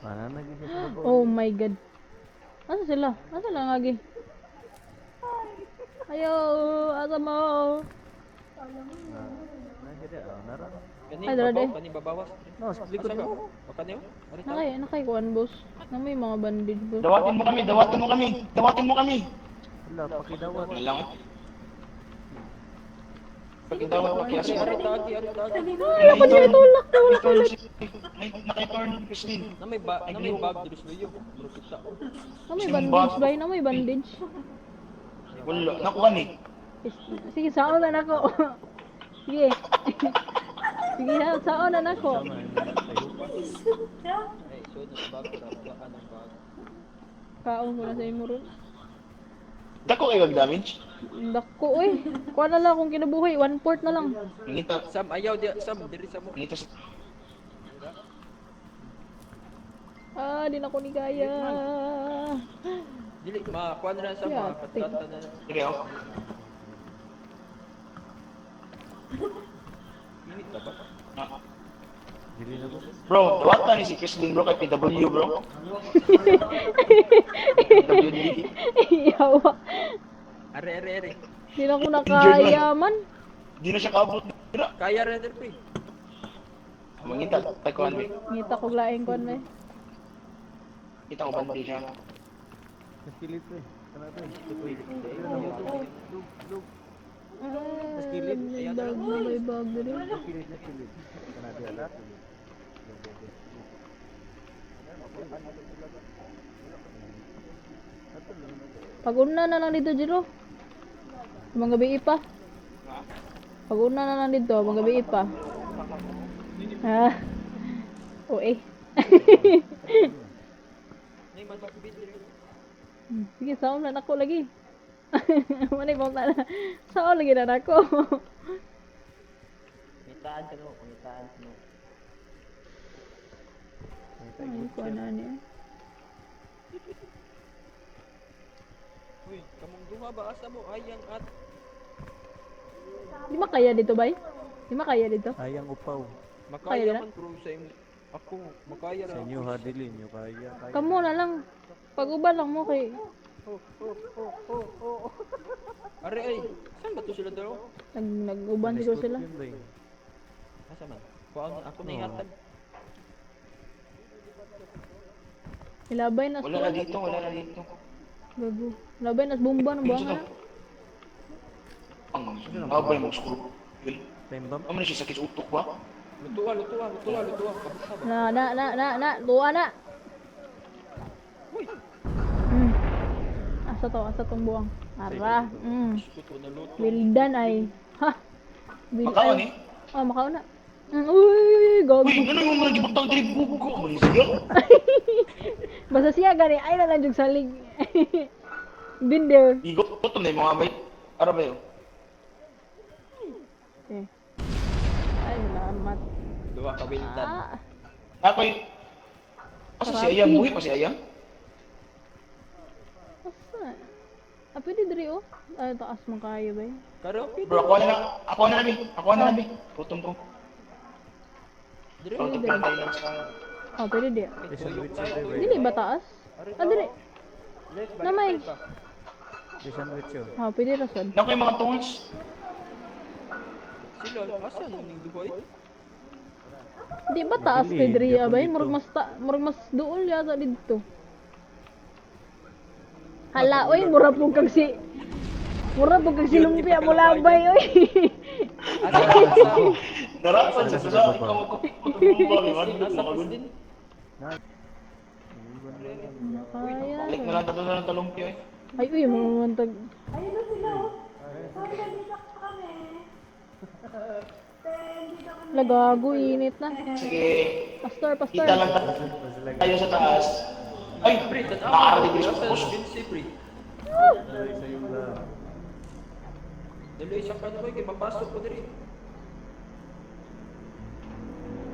Mana na gid siya sa Oh my god. Asa sila? Asa lang agi? Ayo, asa mo? Na siya ah, nara. Kani, Ay, dara, babaw, day. kani, babawas. No, sa likod Asa ka? mo. Baka niyo? Ari, tao. Nakay, nakay kuan boss. Na may mga bandage boss. Dawatin mo kami, dawatin mo kami, dawatin mo kami. Wala pakidawat. Wala lang. Pagkidawat, pakiaso. Ari, tagi, ari, tagi. Ay, ako dili tulak, tulak ulit. Naka-turn, Christine. Na may ba, na may bag diri sa luyo. Muro kita. Na may bandage bay, na may bandage. Wala, nakuha ni. Sige, saon na nako. Sige. Sige, ha, saon na nako. Tama yun. Ay, so na bag ra, wala ka ng bag. Kaon ko na sa imo ron. Dako kayo damage. Dako oy. Kuha na lang akong kinabuhi, one fourth na lang. Ngita, Sam, ayaw di, Sam, diri sa mo. ngita sa Ah, di na ko ni kaya. Dili, ma, kuha na lang sa Yeah, mga katata na. Sige, oh. Init ka ba? Ah. Dili na ko. Bro, dawatan ni si Chrislyn bro kay PW bro. PWD. Yawa. Are, are, are. Di na ko nakaya man. Di na siya kaabot. Dira. Kaya ra pre. Mangita tay kuan be. Ngita ko laing kon me. Kita ko bandi siya. Mas kilit pre. Kana pre. Lug, lug. Ah, kilid. may bag na may bag diri. Mas kilid, mas kilid. Kana di ala. Pag-una na lang dito, Jiro. Mga gabi pa. Pag-una na lang dito, mga gabi pa. Ha? O eh. Nay matakbit diri. Sige, saom na nako lagi. Manay pa na. Saom lagi na nako. Ngitaan ka no, ngitaan ka no. Ay, ko na niya. Uy, kamong duha ba asa mo ayang at Di makaya dito, bay? Di makaya dito? Ayang upaw. Kaya makaya na? man bro sa imo. Ako makaya ra. Sa inyo ha, dili nyo kaya. Kaya. Kamo na lang. Pag-uban lang mo kay Are ay, saan ba to sila daw? nag nag-uban siguro sila. Yun ba yun? Asa man? Kuan ako na ingatan. Ilabay na Wala na dito, wala na dito. Gago. Labay nas bomba ng Ano buwangan. to? Ang habay mo screw. Yun. Time bomb? Amo na siya sakit sa utok ba? Lutuwa, lutuwa, lutuwa, lutuwa. Kabusa ba? Na na na na na tuwa na. Uy, Mm. Asa to? Asa tong buwang? Ara. Mm. gusto na luto. Well done ay. Ha. Well Makaon ay. eh. Oh, makaon na. Uy, uy, uy, gago. Uy, ano yung mga gibutang diri bugo mo ni siya? Basta siya gani ay na lang jug salig. Been there. Igotom na yung mga bay. Ara ba yun? Okay. Ay, salamat. Duha ka well done. Ah. Ako'y... Asa si Ayang? Buhi pa si Ayang? Asa? Ah, pwede diri oh. Ay, taas man kayo ba? Karaoke. Bro, ako na lang. Ako na lang. Ako na lang. Gutom ko. Dire. Out of tayo lang sa... Oh, pwede di. May sandwich yun, pre. Dili ba taas? Ah, dili. Namay. May sandwich yun. Ah, pwede ra sad. Naku yung mga tools. Sila asa nang duha eh? Di ba taas Dili, kay Dria di ba? ako Murag dito. mas ta, murag mas duol yata didto. Hala, oy, mura pug kag si mura pug kag si lumpia mo labay, oy. Asa asa. Narapan sa sa ikaw ko. Nasa din. Kaya. Balik na lang tatlo na lang talumpyo eh. Ay, uy, mamantag. Ayun na sila oh. Sorry, nandito kami. Ten, dito kami. Lagago, init na. Sige. Pastor, pastor. Kita lang tayo sa taas. Ay! Pre, tanawa. Nakarating din Asa sa puso. Vinci pre. Ay, sa iyo ba? Dali sa kan kay mapasok ko diri.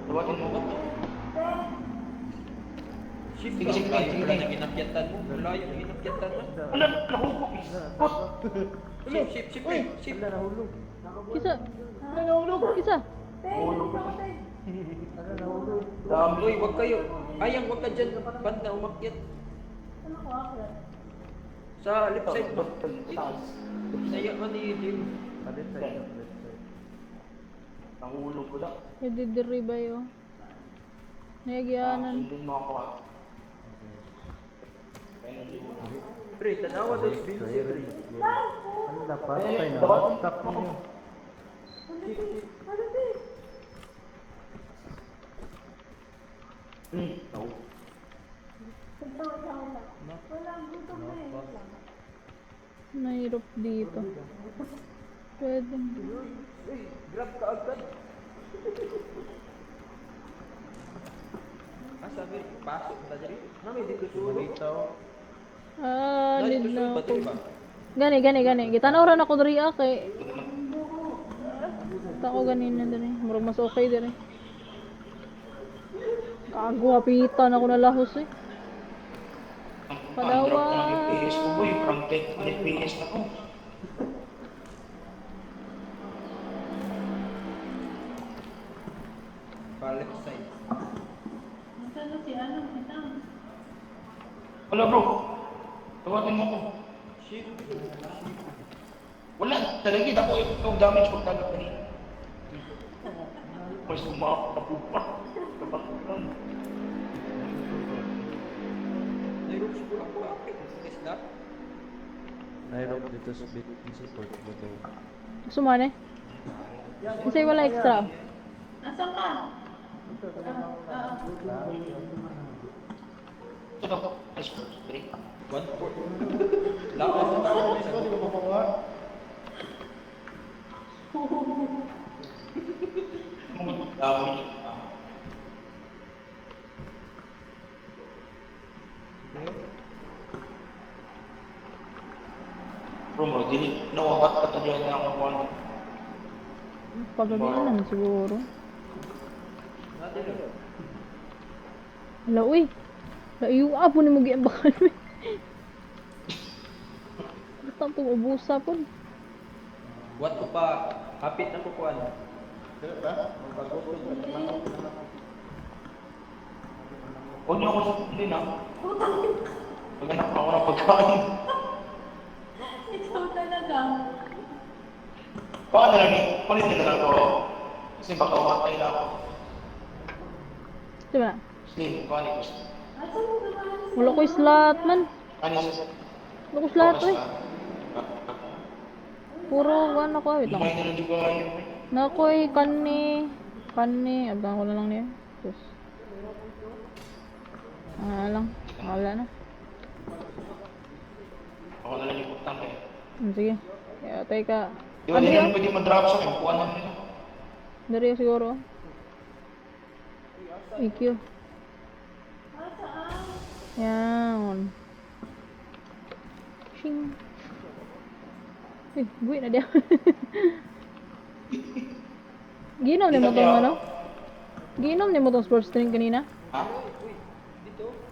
Tawatin mo. Shift Sige, ka. sige, Layo sige. pala nang ginakyatan mo. Layo nang ginakyatan mo. Wala, nakuha. Shift, shift, shift, pre. Shift. Wala, nahulog. Kisa. Kisa. Ten, dito ako, ten. Wala, nahulog. Dami. Uy, wag kayo. Ayang, wag ka dyan. Banda umakyat. Ano ko ako? Sa left side mo. Taas. Saya man ni Jim. Palit side, left side. Nahulog ko lang. Pwede diri ba yo? Nagyanan. Sundin mo ako ah. Pre, tanawa daw si Vinci pre. Ano dapat? Ay, na. Stop niyo. Ano ten? Wala, gutom na eh. Nahirap dito. Pwede. Grab ka agad. Ah, sabi, pasok na diri. Nami dito sulod. Dito. Ah, Nami need dito na sulod ba ako. diri ba? Gani, gani, gani. Gitanaw ra na ko diri ah, kay Tako ganina diri. Murag mas okay diri. Kago hapitan ako na lahos eh. Ang drop na ng FPS ko boy. From 10 FPS na ko. Pa left side. Wala bro. Tawatin mo ko. Shit. Wala. Talaga, dako yung damage pag tagap kanina. Mas umakapupa. Kapaktan. Nairob ko lang ko. Isda. Nairob dito sa bit support ba to? Gusto mo ano eh? Kasi wala extra. Nasaan ka? Ito. Nice. Three. 1-4. Lakas sa tao. Di ba mapakuha? Damage. Bro, mo, dili. No, akat ka na ako kuha. Pagabi na siguro. Hala, uy. Layo ah, po ni mo giambakan. Basta ang pag-ubusa po. What ko pa. Kapit na ko kuan. Dili ba? Huwag niyo ako sundin ha. Maghanap ako ng pagkain. Ikaw talaga. Baka na lang eh. Kunin na lang ako. Kasi baka umatay na ako. Di ba? Sige, kunin ko. Asan mo naman? Wala ko'y slot man. Ano siya? Wala ko slot, uy. Puro, ano ko, wait lang. Lumay na lang juga kayo. Nakoy, kani, kani, abang ko na lang niya. Sus. Ah, lang. Wala na. Ako na lang yung butang eh. Sige. Kaya, teka. Di ba, di naman pwede mag-drop sa akin. Kuha na nila. Dari siguro. EQ. Yan. Shing. Uy, buwi na diya. Giinom ni mo tong ano? Giinom ni mo tong sports drink kanina? Ha?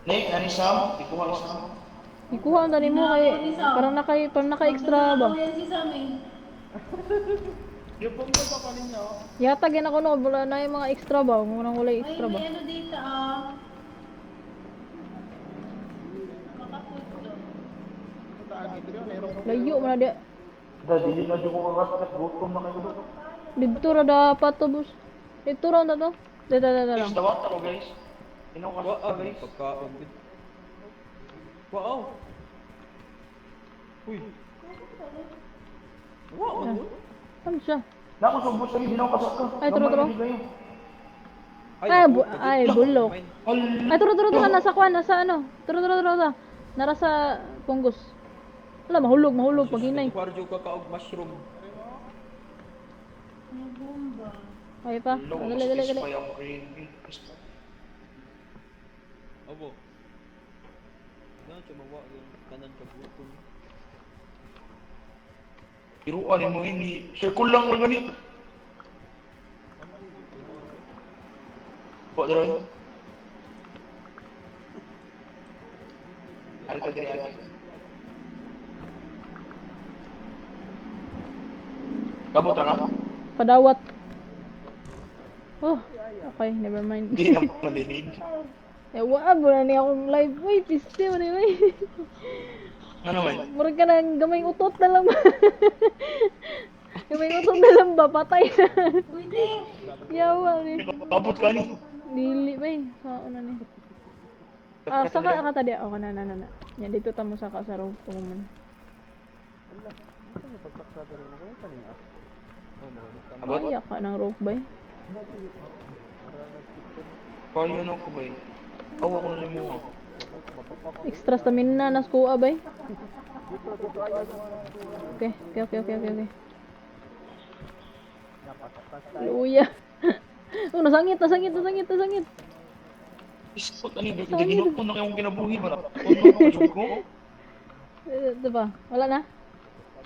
Ne, ano Sam? Ikuha ni Sam. Ikuha ang tani mo kay parang naka extra ba? Ako yan si Sam eh. Yung bongga pa pa ninyo. Yata gina ko no, wala na yung mga extra ba? Murang wala yung Ay, extra ba? may ano dito ah. Makafood to. Layo man na diya. Dadi, di na ko kakasakat. Gutom na kayo. Dito ra dapat to, boss. Dito ra na to. Dito, dito lang. Guys, dawat ako guys. Inom ka Wow, guys. pagkaon. Wow. Uy. Wow. Ano siya? Nako, subos sa ginaw ka. Ay, turo, turo. Ay, ay, bulok. Ay, turo, turo, turo. Nasa kwan, nasa ano. Turo, turo, turo, turo. Nara sa punggos. Wala, mahulog, mahulog. Paghinay. Kwarjo ka kaog mushroom. May bomba. Ay pa. Dali, dali, dali. Obo. Na chumawa yung kanan ka buton. Tiruan mo ini. Circle lang lang gani. Buat drone. Ano ka diri ate? Kabot ra ka? Padawat. Oh, okay. Never mind. Hindi na malinig. Eh, wa mo na niya akong live. Uy, piste mo na yun. Ano man? Murag ka ng gamay utot na lang ba? Gamay utot na lang ba? Patay na. Uy, te. Yawa ni. Kabot ka ni. Dili ba eh. Sa ano ni. Ah, saka ka tadi. Oh, na na na na. Yan dito ta mo saka sa room ko man. Abot? Ay, ka ng rope ba eh. Kaya na ako ba eh. Awa ko na lang mo. Extra stamina nas kuha ba eh. Okay, okay, okay, okay, okay, okay. Luya. Oh, nasangit, nasangit, nasangit, nasangit. Iskot ani ginoo ko na kayong kinabuhi ba na? Ano ko ko? Eh, Ito pa. Wala na?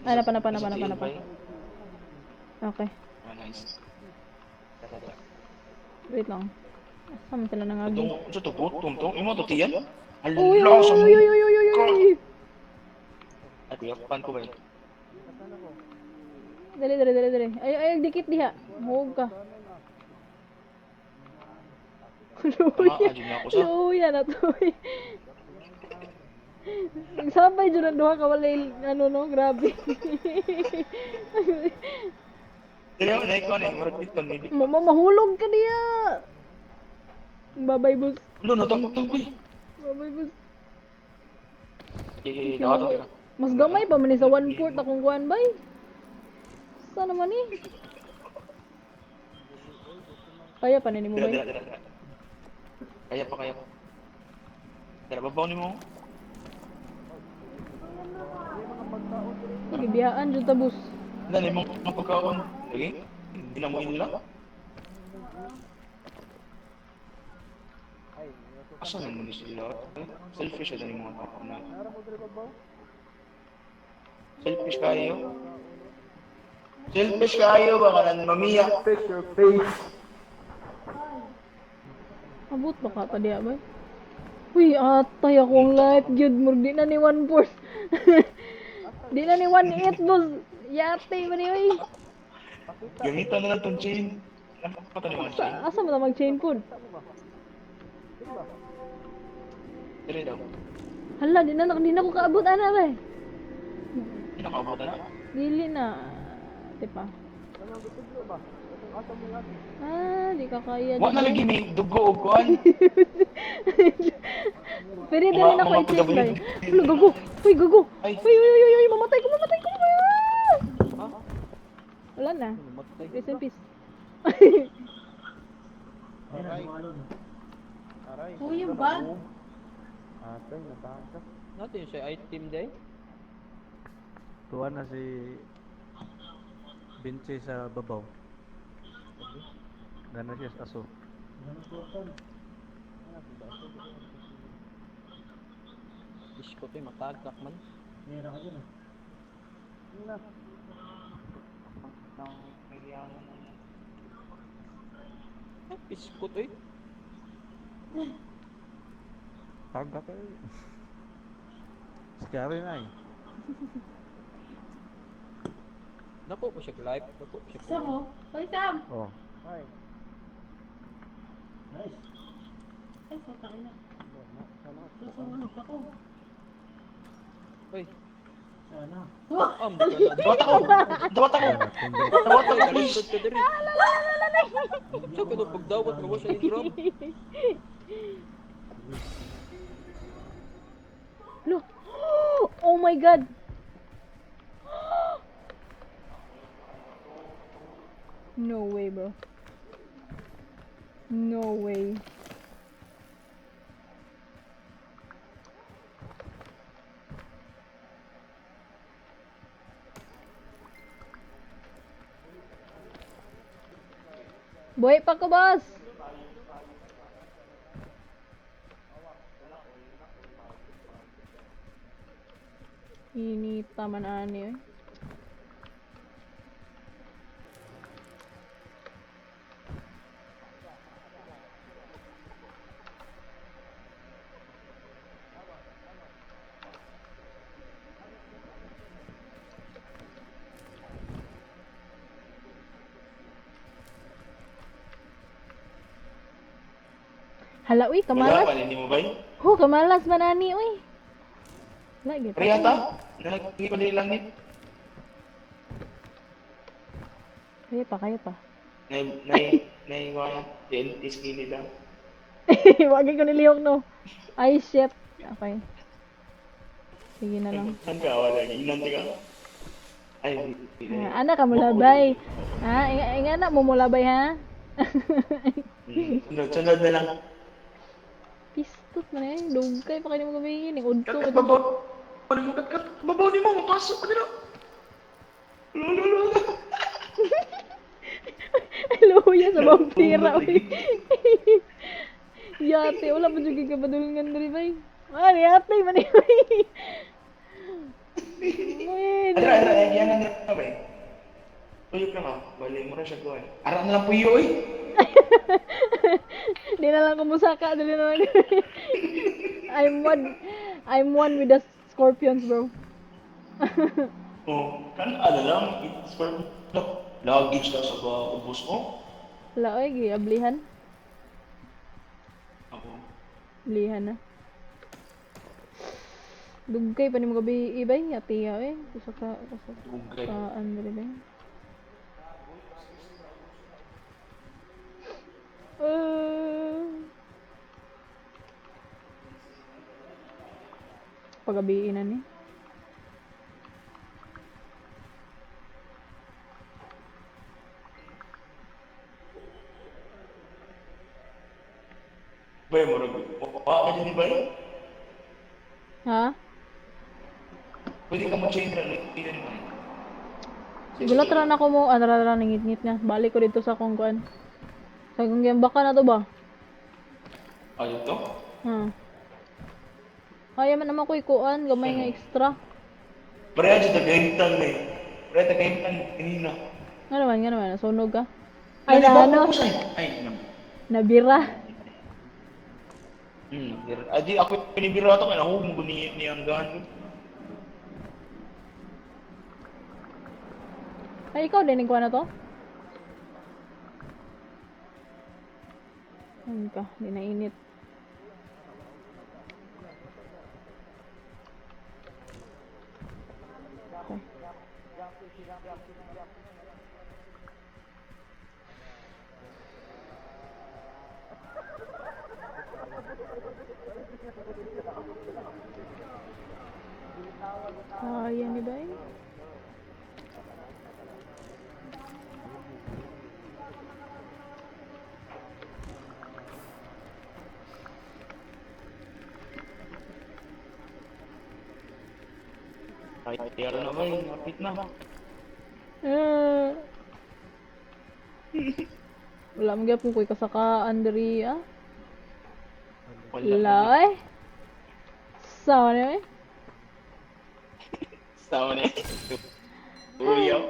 Ay, napa, napa, napa, napa, napa. Okay. Ah, nice. Wait lang. Asa man sila nangagi? Itong, sa to, gutom to. Imo to tiyan? Uy, uy, Hala, sa uy, uy, uy, uy, uy, uy. Ay, kuya, pan ko ba yun? Dali, dali, dali, dali. Ay, ay, dikit diha. Huwag ka. Tama, Luya. adyo na ako sa. Luya na to. Eh. Nagsabay dyan ang duha ka walay ano no, grabe. Dili ako na ikaw na murag dito ni. Mama, mahulog ka niya. Babay, boss. Lo no tang tang uy. Babay, boss. Eh, dapat ka. Mas gamay pa man ni sa 1/4 akong kuan bay. Sana man eh. Kaya pa nini mo Dira bay. dira dira. dira. Kaya pa kaya pa. Dira babaw nimo. Gibiyaan jud ta boss. Dali mo mga pagkaon. Lagi. Hindi na mo nila. Asa na mo ni sila? Selfish na yung mga tao na. Selfish kayo. Selfish kayo baka nan mamiya. Fix your face. Abot ba ka pa diya bay? Uy, atay akong life gyud murag di na ni 1/4. Di na ni 1/8 boss. Yate man ni oy. Gamitan na lang tong chain. Nakakata ni mga Sa chain. asa man ta mag-chain pod? Dire daw. Hala, di na ko kaabot ana bay. Hindi nakaabot na. Dili na. Di pa. Ah, di ka kaya. Wa na lagi may dugo og kuan. Pwede dali na ko Mga- mga i-check PWD. bay. Ulo, gago. Uy, gago. Ay. Uy, uy, uy, uy, uy, mamatay ko, mamatay ko. Ah! Wala na. Namatay. Rest in peace. Aray. Aray. Uy, yung bag. Atay, nataka. Natin siya item day. Tuwa na si Binche sa babaw. Gana siya sa aso. Isko to, matagak man. Ah, Isko to eh. Taga ka eh. Scary na eh. Napo po siya live. Napo po siya. Sam, oh. Hoy, Sam! Oh. Ay. Ay, putang ina. Susunog ako. Uy. Wah! Am, dawat Dawat ako. Dawat ako. Dawat ako please. ka diri. Sa ka pagdawat nga wa siya i-grab. Look. Oh my God. No way, bro. No way. Buhay pa ko, boss! Inita man ani eh. Hala uy, Wala kamalas. pa ni mo bay. Ho, kamalas man ani uy. Lagi. Riyata. Nalagi ko nila langit. Kaya pa, kaya pa. Nay nay nay wala. Dentist gini lang. Wagay ko nilihok no. Ay shit. Okay. Sige na lang. Ang ka wala ginan ka. Ay, di- di- Ah, ana ka mulabay. Ha, inga, inga na mo mulabay ha. Sunod, sunod na lang. Pistot man eh. Dugkay pa kayo mo gabi ni udto. Kat babaw. Ano mo kat kat babaw ni mo mapasok ka nila. Lo lo lo. Luya sa vampira uy. Yate, wala pa jud kay kabadulngan diri bay. Ah, yate man eh. Uy. Uy, Ara ara yan yan na ba? Tuyok na ka. Bali mo ra siya gawin. Ara na lang puyo oy. Di na lang kumusaka, dili na lang. I'm one with the scorpions, bro. Oh, kan ala lang it's for luggage daw sa ba ubos mo. Wala oy, giablihan. Ako. Ablihan na. Dugay pa ni mga gabi ibay, atiya eh. Usa ka usa Dugay. ka ano rin eh. Pagabiin na ni. Bay, murag. Wa ka dyan, bay? Ha? Pwede ka mo chain run. Dito ni bay. Gulat ra na ko mo, ano ra ra nangit-ngit na. Balik ko dito sa kong kuan. Sa kong baka na to ba? Ah, dito? Ha. Kaya man naman ko ikuan, gamay nga extra. Pareha dyan, tagahintang eh. Pareha tagahintang kanina. Nga naman, nasunog ka. Ay, na ano, Ay, nam. nabira. Hmm, adi ako pinibira to kaya nahug mo ni ni ang gaan. Ay, ikaw din, ikuan na to? Ayun ka, di na init. Okay. Kaya ni ba eh? Ay, tiyara na ba? Napit na. Eh. Wala mo gyapon ko'y kasakaan diri ah. Wala. Wala eh. Sawa na eh. Sawa na. Uyaw.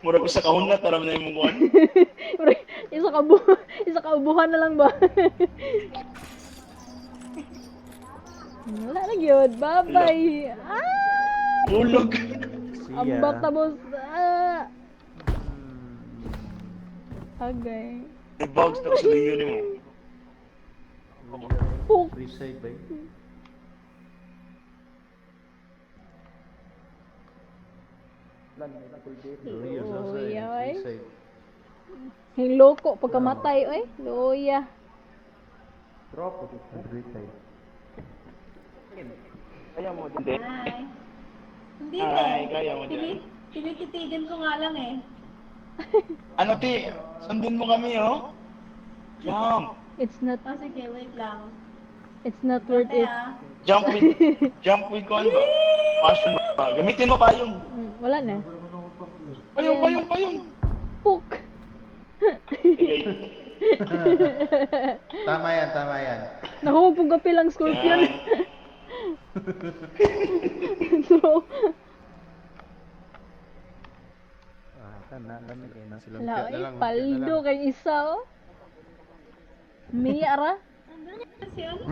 Mura ko sa kahon na taram na yung kuan. Isa ka bu isa ka ubuhan na lang ba? Wala na gyud. Bye-bye. Ah! Ulog. See Ang ya. bata boss. Ah! Agay. May bugs na ko sa liyo ni mo. Puk. Free side bay. Luya sa Luya, side. eh. Free side. Hiloko pagkamatay oy. Luya. Free side. Kaya mo din. Hi. Hindi, Ay, te. kaya mo dyan. Tinititigan ko nga lang eh. Ano ti? Sundin mo kami oh. Jump. It's not Oh, sige, wait lang. it's not worth it. Kaya, Jump with kuan ba? Passion ba? Gamitin mo payong. Wala na. Payong, payong, payong. Puk. Sige. Tama yan, tama yan. Nahupog ka pilang scorpion. Yan. Throw. Ah, kana lami kay na. Silang Wala, na eh, lang, paldo kay isa, oh. Mia ra. andun na si ano?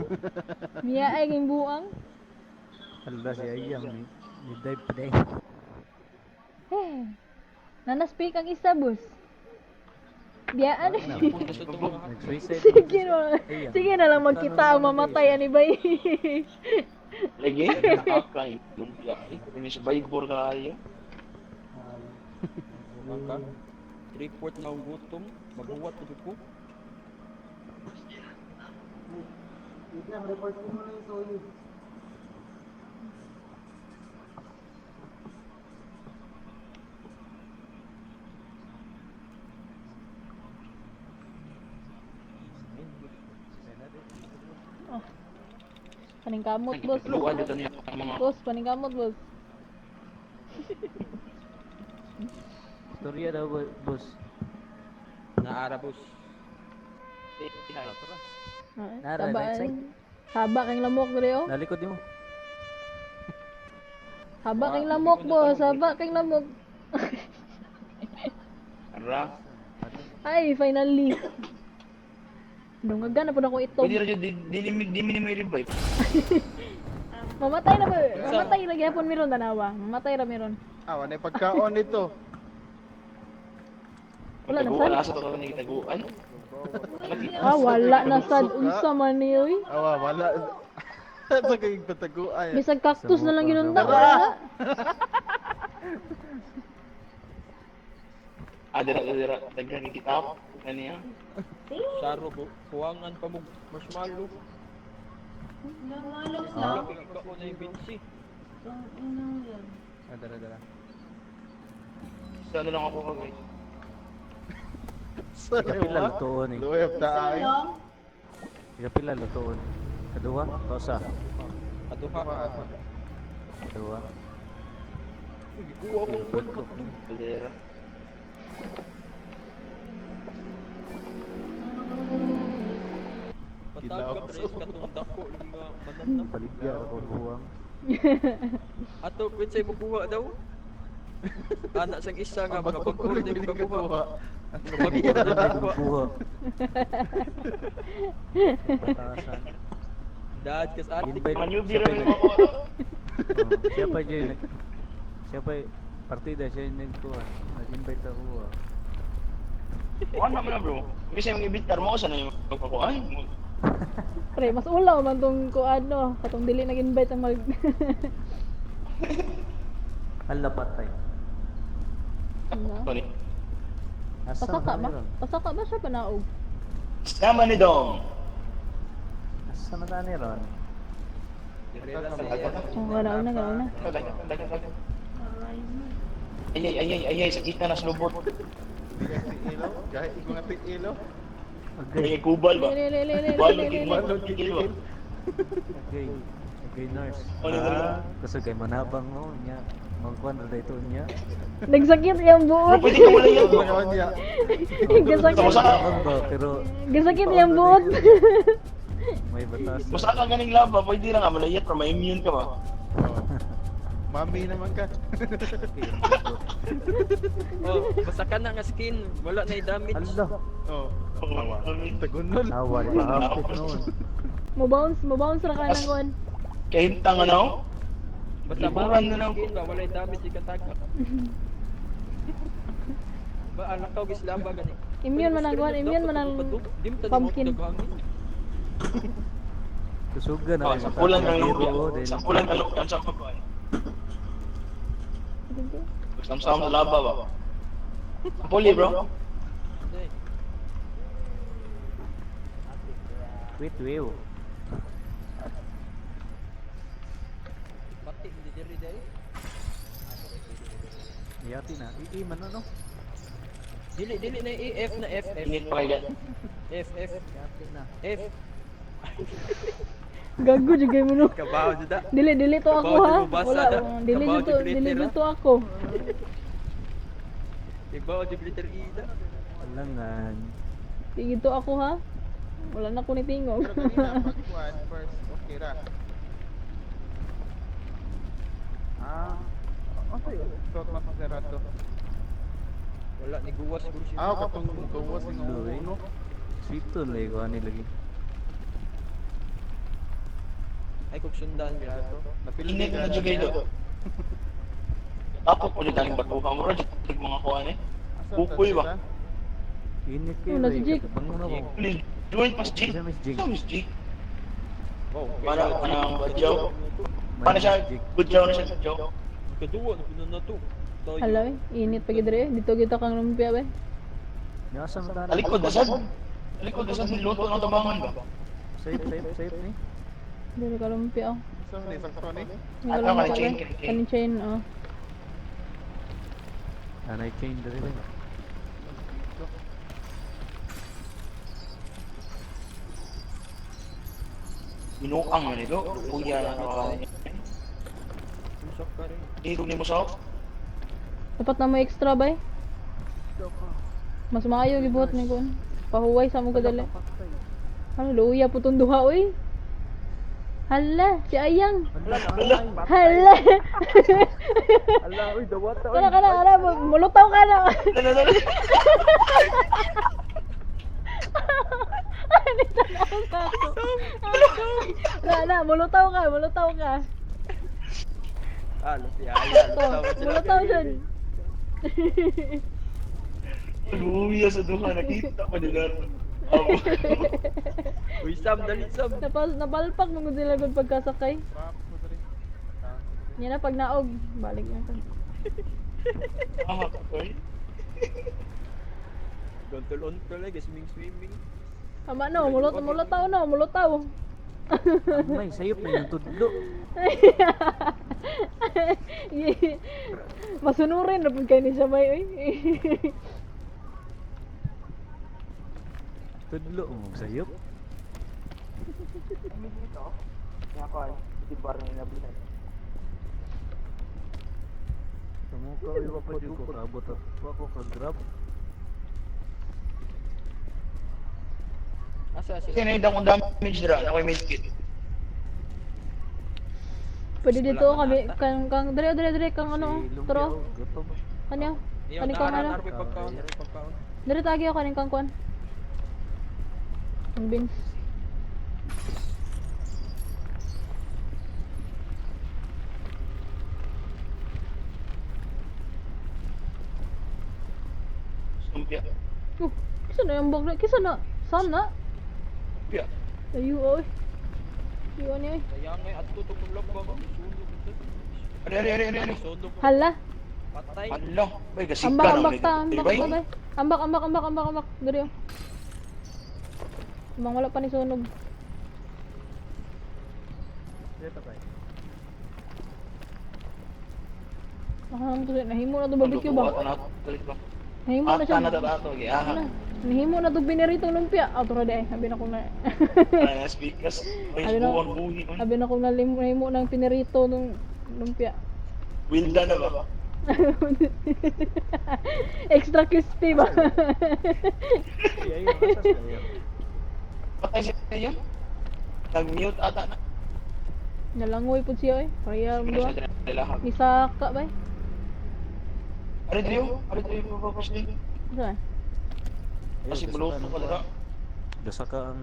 Mia ay kay buang. Hala si Ayam ni ni dive pa day. Eh. Nanaspeak ang isa, boss. Biyaan. Nag-suicide. Sige na. Ayam. Sige na lang magkita ang mamatay ani bay. Lagi, nakakay. Lumpia. Eh, hindi siya bayigbor kayo. Ka? Report na akong gutom. Maghuwat ko ko. Paningkamot, boss. Luan dito niya ang mga Boss, paningkamot, boss. Storya daw boss. Naara boss. Ah, Nara, Haba, right side. haba kang lamok diri oh. Nalikod nimo. Haba kang lamok, boss. Haba kang lamok. Ara. Ay, finally. Dungagan na po na ko ito. Pwede ra jud di di di may revive. Mamatay na ba? Mamatay na gyapon meron tanawa. Mamatay ra meron. Ah, wala yung pagkaon nito. Wala na Taguan sad. asa to ni taguan. Ah, wala na sad unsa man ni oy. Awa, wala. Sa kay pataguan. Bisag cactus na lang yun Sa unta. mukha. Wala. Ah, dira, dira. Daghan ni kita. Ano yan? Saro, kuwangan pa mo marshmallow. Namalok na. Ako na yung binsi. Ang inang yan. Ah, dara dara. Sa ano lang ako ka, guys. Sa Kapila lutoon eh. Luweb ta Isa ay. lang. Kapila lutoon. Kaduha, tosa. Aduha. Kaduha. Gikuha ko. Lubot ko. Dira. Patag ka pres katong dako lang nga mananap. Paligya ako buwang. Ato kwet sa ibukuha daw. Anak sang isa nga mga Ang bagkur bato na ko ikakuha. kuha. Mga bagkur na ikakuha. Buha. Batasan. Dad kas ate. Invite. Manyubi Siya ra pa yung yung- ako. Oh, siya pa yung siya pa partida siya yung nagkuha. Nag-invite ako ah. Kuha naman na, bro. Kasi yung ibitar mo, sa na yung magpakuha. Ay, Pre, mas ulaw man tong kuan no. Katong dili nag-invite ang mag Ala patay. Ano? sorry. Asa Pasaka na ba? ron? Pasaka ba siya panaog? Sama ni Dong. Asa na tani ron? Oh, ganaw na, ganaw na. Aray mo. Ay, ay, ay, ay, ay, ay, sakit na nasa lubot. Ilo, gahi ko nga tig ilo. Agay. Ay, kubal ba? Lili, lili, lili, Kubal, lili, lili. kubal, kubal ba? Agay. Agay nurse. Ano na Ah, kasi kay manabang mo niya. Magkuan ra dito niya. Nagsakit yung Bro, buot. pwede ka wala yan, bro. Ano niya? Gasakit. Sa- Manabang ba pero Gasakit yung buot. may batas. Basta ka ganing laba, pwede lang ka malayat pero ma-immune ka ba? Oh. Mami naman ka. Okay, ang lubot. Oh, basta ka na nga skin, wala na damage. Ala. Oh. Oo. Tagunol. Nawal pa noon. Mo bounce, mo bounce ra ka ng kuan. Kahintang ano? Basta Liburan mami na lang. skin ba wala damage ikataka. Ba alak ka gislaba gani. Immune man ang kuan, immune man ang pumpkin. Kusugan na Oh, kay sa pulang matapang ng hero, lupa. then Sa pulang ng lupa, sa pa. Samsam sa laba ba? Puli, bro. Wait, wait. Pati hindi diri dai. Yati na. Ii man ano? Dili dili na E F na F F. Init pa kay gan. F F Yati na. F. Gago jud kay mo no. Kabaw jud da. Dili dili to ako Kabaw ha. jud mo basa Wala, da. dili Kabaw jud to, jud dili letter, jud ha? to ako. Ibaw jud letter E da. Alangan. Dili to ako ha. Wala na ko ni tingog. Pero kanina pag kuan first okay ra. Ah. Okay, so mas maserato. Wala ni guwas guro siya. Ah, katong gawas ng Luwi. uno. Sweet to lay ko ani lagi. Ay kog sundan grato. Napili Init na jud kayo. Tapos ko jud ang batuka mo ra jud mga kuan eh. Kukoy ba? Init kayo. Ano, si Jake? Bango na ko. Please, join pas G. Isa, Miss Jake. Sa Miss G. Wow. Para ano badyaw. Para siya good job na siya good job. Kaduwa na puno na to. Tayo. Hala eh, init pa gid re. Dito kita kang lumpia ba. Nasa man tani. Talikod dasad. Talikod dasad niluto ng tabangan ba? Safe, safe, safe ni. Dili ka lumpia oh. So, ni sakto ni. Hindi ka Ano, lumpia kaning chain, ba. kaning chain. Kaning chain oh. Anay chain diri ba. Minuang man ito. Kuya na ako. Usok ka rin. Dito ni mo sa Dapat na mo extra bay. Mas maayo gibuhat ni kun. Pahuway sa mo kadali. Ano luya po tong duha oy. Hala, si Ayang. Hala. Ala, uy, dawata. Kana kana kana mulutaw ka na. Na na, mulutaw ka, mulutaw ka. Ah, lupi ay. To, mulutaw dyan. Luya sa duha nakita ko nila. Uy, Sam, dali Sam. Napas, napalpak mo gud sila gud pagkasakay. Trap ko diri. Yan na pag naog, balik na to. Ah, okay. Gontol-ontol eh, swimming swimming. Tama no, mulot mulutaw no, mulutaw. May sayop na yung tudlo. Masunurin na pud kay ni siya bay oy. Tudlo mo sayop. Kami dito. Kaya ko ay, di bar na inablihan. Tumuka uy wa pa jud ko kaabot at wa ko ka grab. Asa Kasi sila? na akong damage dira, ako yung medkit. Pwede dito Wala na kami ata. kang kang dire dire dire kang ano, Si Lumpia, tro. oh, gutom. Kanyo. Iyo, Kani kang nara, ano. nara, pagkaon, nara, pagkaon. Dire tagi ako kaning kang kuan. Ang beans. Lumpia. Oh, kisa na yung bag kisa na. Sam na. Lumpia. Ayo oy. Ayo ni oy. Kaya nga, ato to kung ba ko. Sunog ito. Ari, ari, ari, ari, ari. Sunog. Hala. Patay. Ala, bay, gasig Ambak ka ambak naman ta, ito. ambak Bay, ta bay. Ambak ambak ambak ambak ambak. Dire oh. Ambang wala pa ni sunog. Dito kay. Nakahamo to siya. Nahimo na to barbecue ba? Ato na, dali ba? Nahimo na siya. Ata na to, ato, giaha. Ano? Nahimo na to bineritong lumpia. Ah, turo di ay. Habi na kong na. Ay, speakers. Ay, Abi na- buwan buhi. man. Habi na kong nahimo ng pinirito nung lumpia. Wilda na ba? Extra crispy ba? Ay ayo asa sa ayo. Patay siya yun. Nag-mute ata na. Nalangoy po siya eh. Kaya mo Sige ba? na siya lahat. Nisaka ba eh? Ari, Drew. Ari, Drew, pa pa siya. Saan? Ayo, Kasi gasa buluto ka ka ng dira. kuwan. Gasa ka ang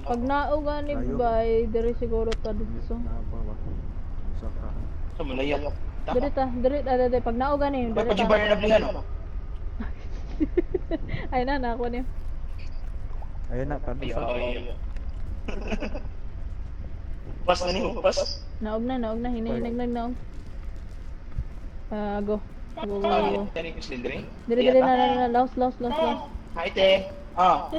Pag naog ani Layo. bay, diri siguro ta dito. na pa ba. Gasa ka. Sa Malaya. Diri ta, diri ta, diri pag naog ani, Bay, diri ta. pajibar na nablihan, oh. Ay na na ako niyo. Ayun na kami Ay, sa. ay, ay. Pas na niyo, pas. Naog na, hinahinag nag naog. Ah, go. Go, go, Ah, go. yan yung slidre. Diri diri na na na, laos laos laos laos. Hi, te. Ah.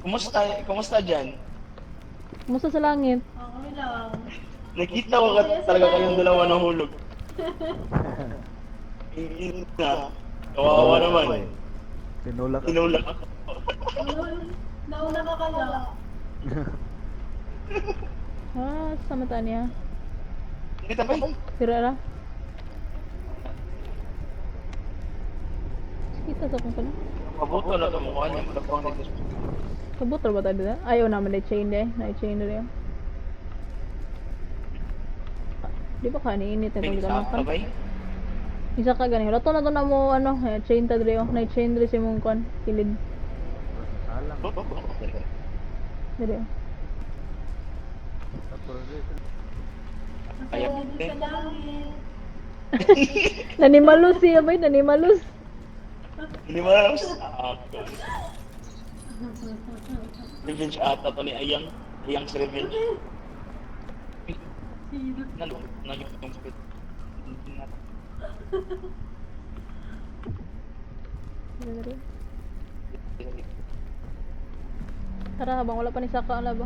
Kumusta, kumusta dyan? Kumusta sa langit? Okay lang. Nakita ko talaga kayong dalawa nahulog. Ina. Kawawa naman. Tinulak. ako. Tinulak ako. Nauna ka kaya. Ah, sa mata niya. Hindi tapay. Tira ra. Kita sa kung kano. Mabuto na ito mukha niya. Malapang nito. Kabot ra ba tayo dito? Ayaw naman na chain de. Na chain de. Di ba kaniinit na itong Sa gitanakan? kabay. Isa ka gani. Lato na to na mo ano, eh, chain ta dre oh. Na chain dre sa imong kwan, kilid. Alang. Dre. Oh. Tapos dito. Ayaw. Dito sa langit. Nanimalus siya bay, nanimalus. Hindi mo alam. Ah, Revenge ata to ni Ayang. Ayang sa revenge. Nalungkot na yung tungkit. Dre, dre. Tara habang wala pa ni Saka ang laba.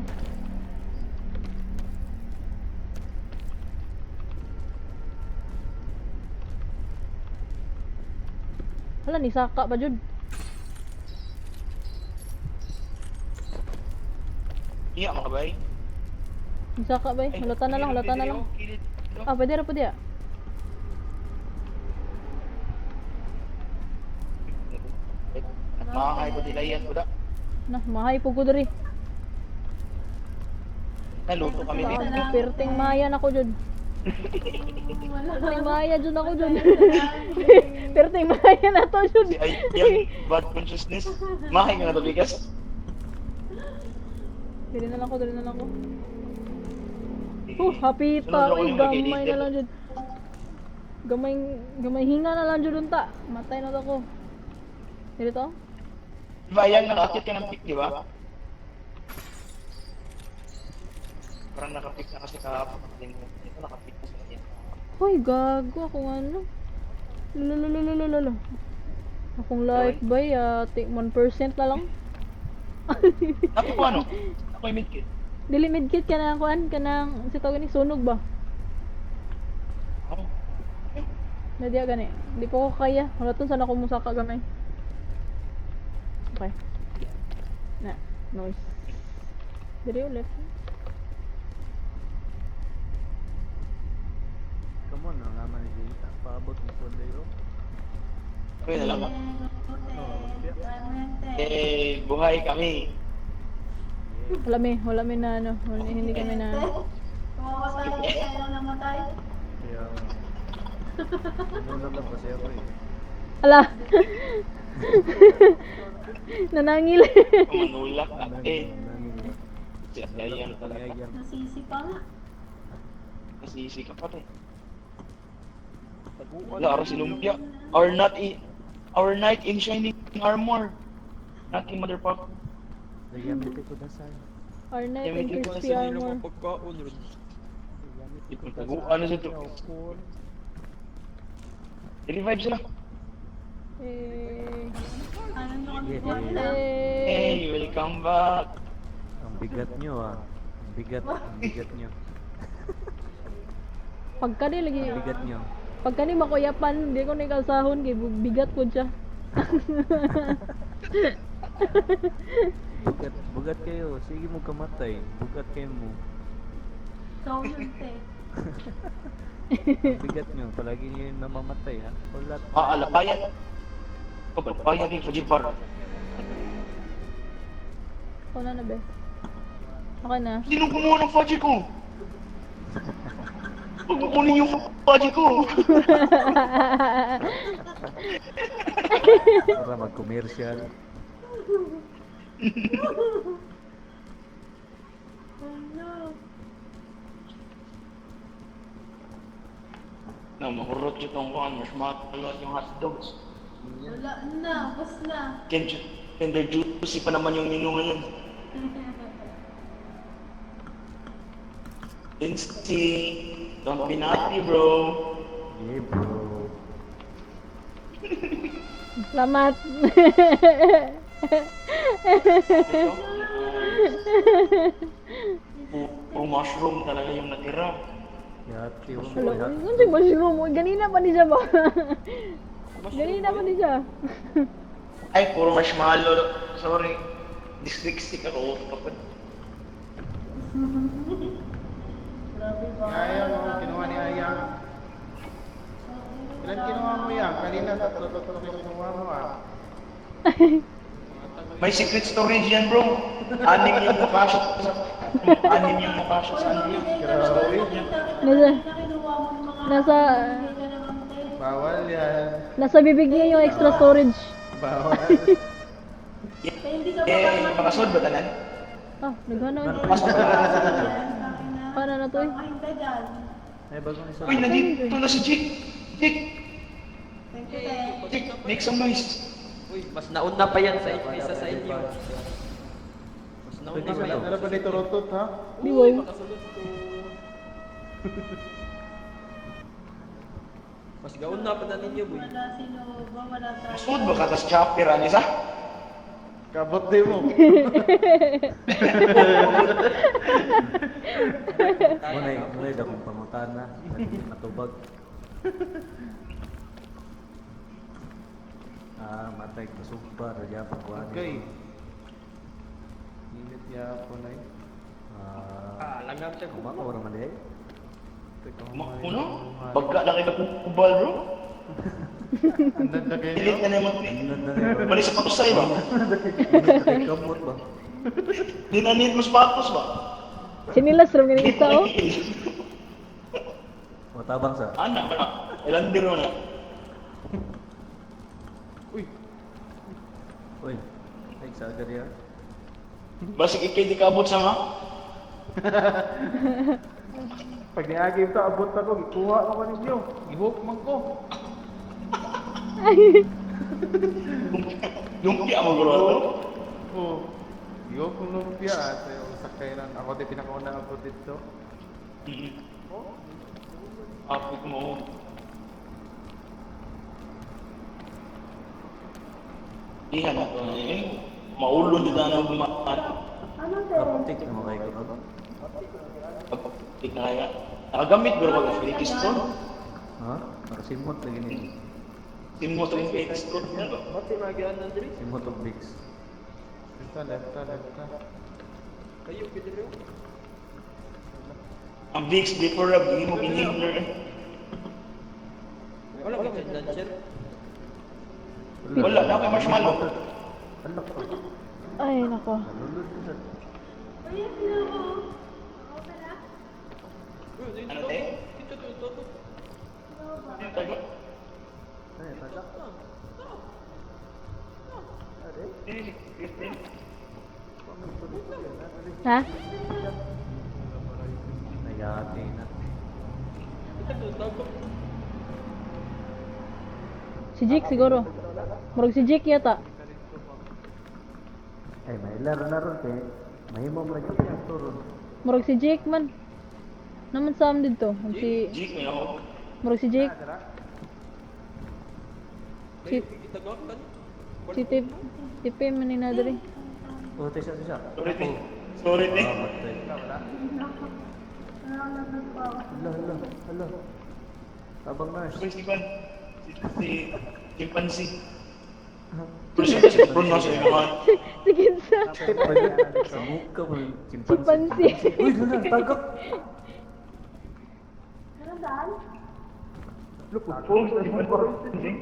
Hala ni Saka pa jud. Iya mga bay. Ni Saka bay, halata na lang, halata na lang. Kilid. Ah, pwede ra pwede. ah. Mahay ko dilayan ko da. Na, mahay po ko diri. Naluto kami Ah, dito. Perting maya na ko jud. Perting maya jud ako jud. Perting maya na to jud. Si Ayang, bad consciousness. Mahay nga na to bigas. Dili na lang ko, dili na lang ko. Oh, happy Sunod ta. ako Uy, yung gamay mag-edit. na lang jud. Gamay, gamay hinga na lang jud unta. Matay na to ko. Dili to? Di ba yan, nakaakit ka ng pick, di ba? Parang nakapick na kasi kahapon. Ito nakapick na sa kanya. Hoy, gago ako ano. Lululululululu. Akong life ba, 1% na lang. Ako po ano? Ako yung medkit. Dili medkit ka na kuan ka nang si tawag ni sunog ba? Ako. Nadia gani. Di po ko kaya. Wala tun sana ko musaka gamay. Okay. Na, noise. Dili ulit. Come on, ang naman ni Jay. Paabot mo po dayo. Okay na lang. Oh, yeah. Eh, buhay kami. Wala mi na ano, wala, hindi kami na. Kawawa tayo tayo namatay. Kaya, Nunod lang kasi ako eh. Ala. Nanangil. Manulak. Eh, Nangil. si Ayan talaga. Ayan. Nasisi pa nga. Nasisi ka pa rin. Wala, aras si Lumpia. Our not in, our knight in shining armor. Not in motherfucker. Nagamit ko dasal. Our night in Gamitin ko crispy Nasa nila armor. mga pagkaon ron. Taguan na sa to. Revive sila. Eh. Ano nyo kami Yeah. wala. Eh. Hey, welcome back. Ang bigat nyo ah. Ang bigat nyo. Pagka ni lagi Ang bigat nyo. pagka ni makuyapan, di ko ni kalsahon kay bigat ko siya. Bugat, bugat kayo. Sige mo kamatay. Bugat kayo mo. Ikaw yun, te. Ang bigat nyo. Palagi nyo yung namamatay ha. Wala. Ah, alapayan. Pagpapaya din Fujibar. Ako na na be. Okay na. Sino kumuha ng Fuji ko? Huwag mo kunin yung Fuji ko. Para mag-commercial. Ano? Na, mahurot yung tong kuhan. Mas matalot yung hotdogs. Wala na. Ubus na. Tender juicy pa naman yung menu ngayon. Lindsay, don't be naughty, bro. Yeah bro. Salamat. Ito. Puro mushroom talaga yung natira. Yati mo. Hello. Ano siya mushroom? Uy, ganina pa ni siya ba? Ganina pa ni siya. Ay, puro marshmallow. Sorry. Dyslexic ako. Kapag Grabe ba? Ayaw mo, kinuha ni Ayang. Ilan kinuha mo yan? Kanina tatlo tatlo kinuha mo ah. May secret storage yan, bro. Anim yung mukha siya. Anim yung mukha siya sa ano. Grabe. Nasa Kinuha mo yung mga nasa hindi ka naman, te. Bawal yan. nasa bibig niya yung extra storage. Bawal. Te, hindi ka ba Eh, makasod ba tanan? Ah, naghana. Pasok ba? Paano na to eh? Mahinda dyan. Ay, bagong isa. Uy, nandito na si Jake. Jake, Thank you, te. Jake, make some noise. Uy, mas nauna pa yan sa isa sa inyo. Mas nauna Pwede pa yan. Ano ba dito rotot ha? Di wow. Makasulod to. Mas gauna pa na ninyo, boy. Wala sino ba? Wala tayo. Masud ba ka tas chopper, Anisa? Kabot di mo. Munay, munay dakong pangutana. Matubag. Ah, matay kasugpa radya pagkuhan. Okay. Init niya ako na eh. Ah, Ah, langam siya. kumakaw raman eh. Ano? Pagka lang kayo kubal, bro. Ang dandagay Delete niyo. na naman. Inod na rin. Balik sa patusay ba? Inod na kay kamot ba? Di na need mo sa patos ba? Sinilas ram ganing isa oh. Matabang sa. Ana, wala. Ilan din na. Uy, Uy, ay sa agad ya. Basig ikay di kaabot sa nga. pag niagi ito, abot ako, gikuha ko ninyo. Gihok man ko. Lumpia mo bro to. Oh. Yo kung lumpia ah, sa sakay lang. Ako di pinakauna ako dito. Apik mo. Iha na to eh. Maulon dito na gumaan. Ano te? Aptik na mga kayo ka. Pagpapik na kaya. Nakagamit bro pag stone. Ha? Nakasimot lagi ni. Simot ang stone. Mati magian na diri. Simot og Vicks. Left, left, left. Kayo gid diri. Ang Vicks before rub, hindi mo inhaler. Wala ka dyan, sir. Wala na kay marshmallow. Alak pa. Ay, nako. Nalulod ko sa. Uy, sino mo? Okay na? Ano te? Dito to to to. Taga. Ay, taga. Ha? Nayati na. Dito to to. Si Jake siguro. Murag si Jake yata. Ay, may laro na ron kay. Mahimo mo lagi ang turon. Murag si Jake man. Naman sa amin dito. Murag si Jake may ako. murag si Jake. Si Itagakan. si Tip Tipe man ni na diri. Oh, tesa tesa. Sorry te. Sorry te. Ah, matay. Hala, hala, hala. Tabang nurse. Sorry si Kwan. Si chimpanzee. Pero siya si Bruno sa mga Si Kinsa. Tip ba yun? Sa mukha mo yung chimpanzee. Chimpanzee. Uy, hala, tagak. Ano daan? Oh, chimpanzee.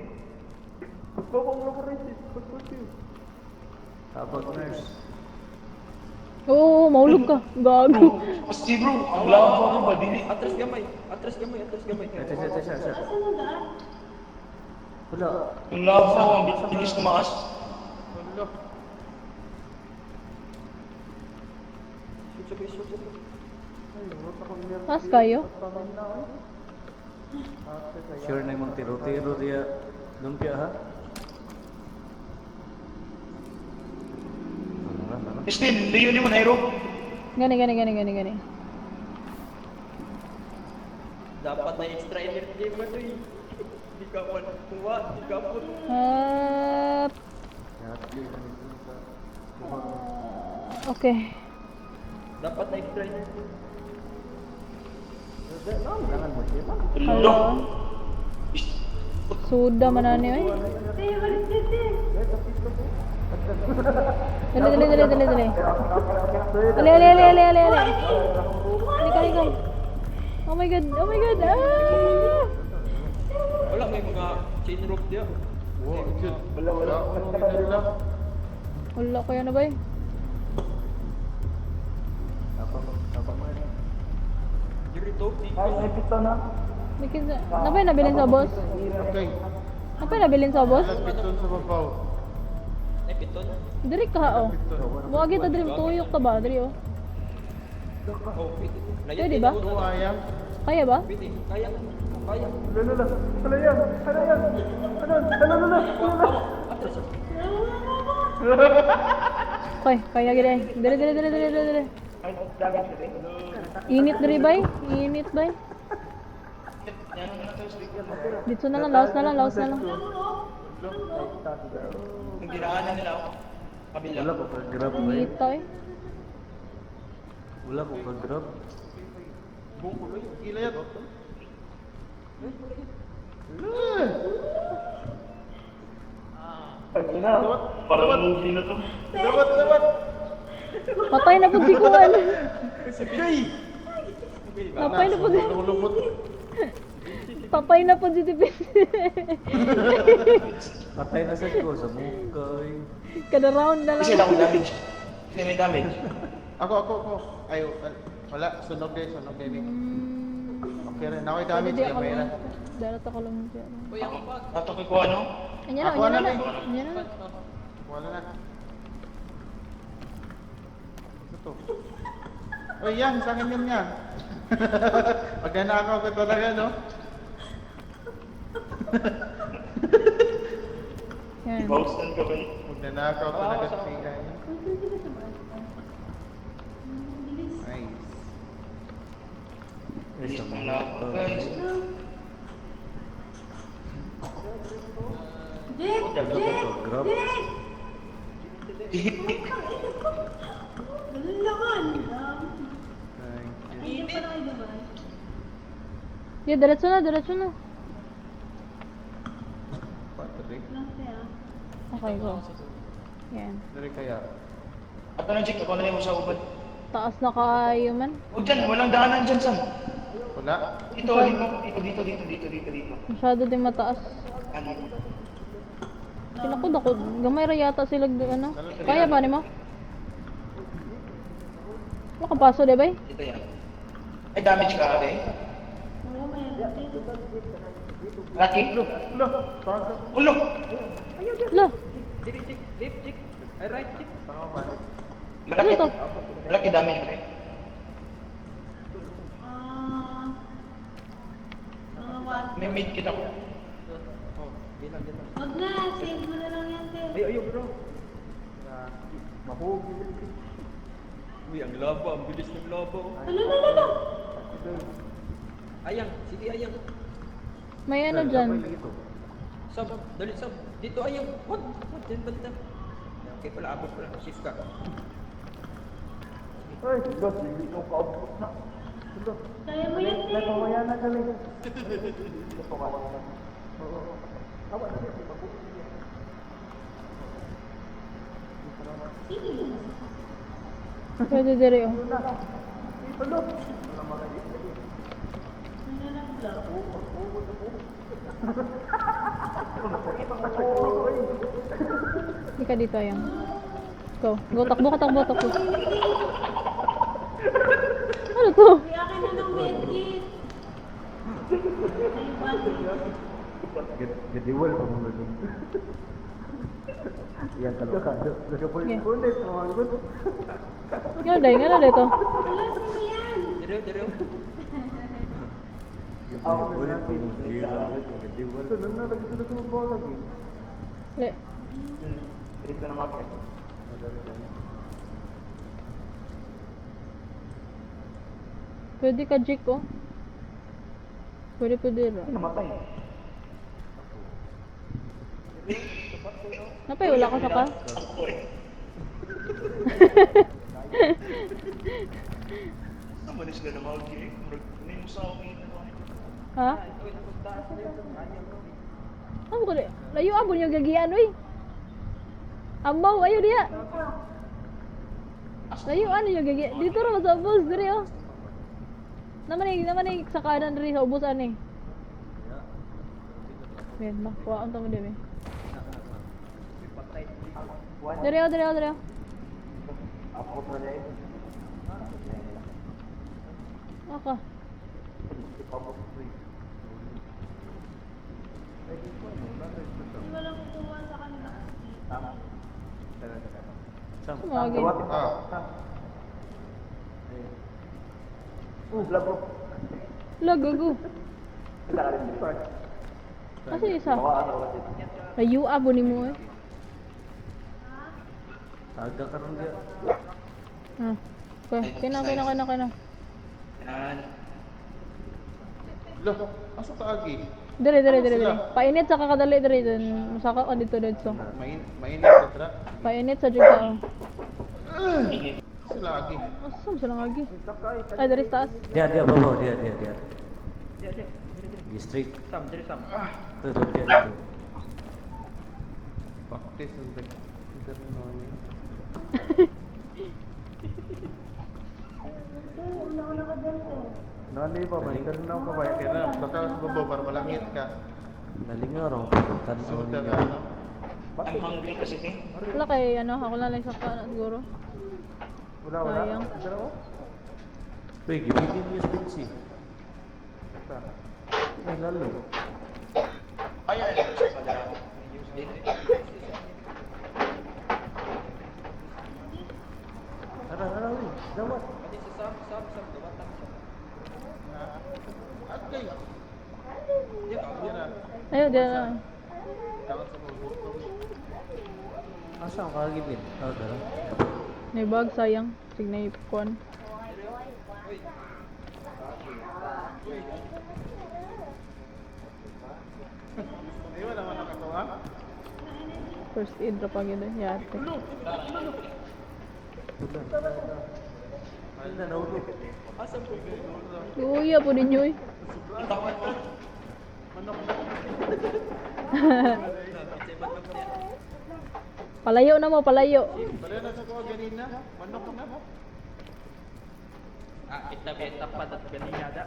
Tabang nurse. Oo, mahulog ka. Gago. Kasi bro, ang lava ko ba dili? Atras gamay. Atras gamay, atras gamay. Ay, tesa, tesa, tesa. Asan ang daan? Wala. Ang lava ko, ang bilis tumaas. Wala. Shoot, shoot, shoot, shoot. Mas kayo? Sure na yung tiro-tiro diya. Lumpia ha? Tara, tara. Still, layo ni mo Nairo. Gani gani gani gani gani. Dapat na extra energy mo to eh. Di ka man kuha, di ka po. Up. Yati na nito sa Okay. Dapat na extra energy. Kailangan mo siya. Hello. Suda man ani oy. Te, balik dito. Dali dali dali dali dali. Ali ali ali ali ali ali. Halika halika. Oh my God, oh my God. Ah! Wala may mga chain rope diya. Wow, cute. Wala, wala. Wala, Wala ko yan na ba eh? Tabang, tabang mo. Diri to, di May kinsa. Napay nabilin sa boss? Okay. Napay nabilin sa boss? Wala, piton sa babaw. Ay, piton. Diri ka oh. Piton. Buwag kita diri tuyok ta ba diri oh. Oh, pwede. Pwede ba? Two ayam. Kaya ba? Pwede. Kaya. Kaya. Atras. Okay, kaya gid ay. Diri diri diri diri diri. diri. Init diri bay, init bay. Dito na lang, laos na lang, laos na lang. Ang ginaanan nila ako. Kabila. Wala ko ka-grab ba Init to eh. Wala ko ka-grab. Gila yan. Parang movie na to. Dapat, dapat. Patay na pud si Kuan. Patay na pud si Lumot. Patay na pud si Tipin. Patay na sa ko sa mukha. eh. Kada round na Kasi lang. wala akong damage. Kasi may damage. Ako, ako, ako. Ay, wala. Sunog din, sunog din. Okay rin. Ako yung damage. Pwede ako Gamay lang. na. Darat ako lang. Uy, ako pa. Tatok ko ano? Anya na, Ako anya na na. eh. Anya na. Wala na. Ano to? Oy, yan. Sa akin yun yan. Magnanakaw ka talaga, no? Yan. Boston ka ba? Magnanakaw talaga si AI. Nice. Bilis ng lava, guys. Jake! Jake! Grab. Jake! Ganun naman. Thank you. Hindi pa na kayo dumaan. Yeah, diretso na, diretso na. Patrick. Lang siya. Okay, go. Yan. Dari kaya. Ato na, Jake. Ako na lang mo sa ubad. Taas na kaayo man. Huwag dyan. Walang daanan dyan, Sam. Wala. Dito, dito, dito, dito, dito, dito, dito, dito. Masyado din mataas. Ano? Kinakod ako. Gamay ra yata sila ano. Kaya ba nimo? Wala kang paso, di ba? Eh? Dito yan. Ay, damage ka, ate. Oo, may ano. Lucky? Ulo! Lo, Dili, Jake. Left, Jake. Ay, right, Jake. Malaki. Ano to? Malaki damage, pre. Ah, mga one. May mid kita ko. Oh, di lang, di lang. Wag na, save mo na lang yan, te. Ay, ayaw, bro. Uy, ang lava. Ang bilis ng lava. Oh. Ano, ano, ano, ano? Ayang, sige, ayang. May ano dyan. Sab, dali, sab. Dito, ayang. What? What? Diyan banda. Okay pala, abot pala. Shift ka. Kaya mo yan, te. Sige. Pwede dire oh. Ano lang lang. Hindi ka dito, ayang. Go. Go, takbo ka, takbo, takbo. Ano to? Uy, akin na ng medkit. Ay, bandage. Gadiwal pa mo ganun. Yan kaloka. Okay. Nga day, nga na dito. Wala, sino yan? Dire, dire. Le. Dito na market. Pwede ka, Jake, oh. Pwede, pwede ra. Ay, namatay. Napay, wala ka sa ka? Ako eh. Saan ba na sila namagi eh? Murag, may musa ako ngayon. Ha? Ano ko di? Layo abon yung gagian, uy. Ambaw, ayo diya. Layo ano yung gagian. Dito ra sa ubos, diri oh. Naman eh, naman eh, sa kanan diri sa ubos ani. Men, makuha ang tamo diri. Diri oh, diri oh, diri oh. Aka. Hindi mo lang kukuha sa kanila. Sumagi. Ah. La, gago. Kasi isa. Layo abo ni mo eh. Aga ka ron diya. Ah. Okay, kina, kina, kina, kina. Yan. Lo, asa ka agi? Dire, dire, dire, dire. Painit sa kakadali, dire. Then, masaka ka dito, dito. Main, mainit ka tra. Painit sa jud ka. Sila agi. Asa mo sila ngagi? Ay, dire sa taas. Diya, diya, babaw, diya, diya, diya. Di straight. Sam, dire, Sam. Ito, ito, diya, dito. Practice ang dag. Internoy. Wala ko nakadente. Nani ba ba? Interno ka ba? Kaya na, baka sa babo para malangit ka. Nalingaw raw. Tanaw Suda ninyo. ka, no? I'm hungry kasi eh. Wala kay ano, ako lang lang sa kanan siguro. Wala, wala. Sayang. Pero, Uy, gamitin niyo yung Vinci. Ay, lalo. Ay, ay, ay. Tara, tara, uy. Dawat. Pati sa Sam, Sam, Sam. Dawatan, Sam. At kayo. Di ka, Yan na. Ayun, dire na. Kaon sa mga butong. Asa ang kagibin? Oh, dara. May bag, sayang. Sige na kuan. Ay, wala man nakatawa. First aid ra pa gyud eh. Yate. Ano na nahulog? Asa po? Luya po ninyo eh. Palayo na mo, palayo. Pareho na sa kuha ganina. Manok na. Ah, kita beta pa dat ganina da.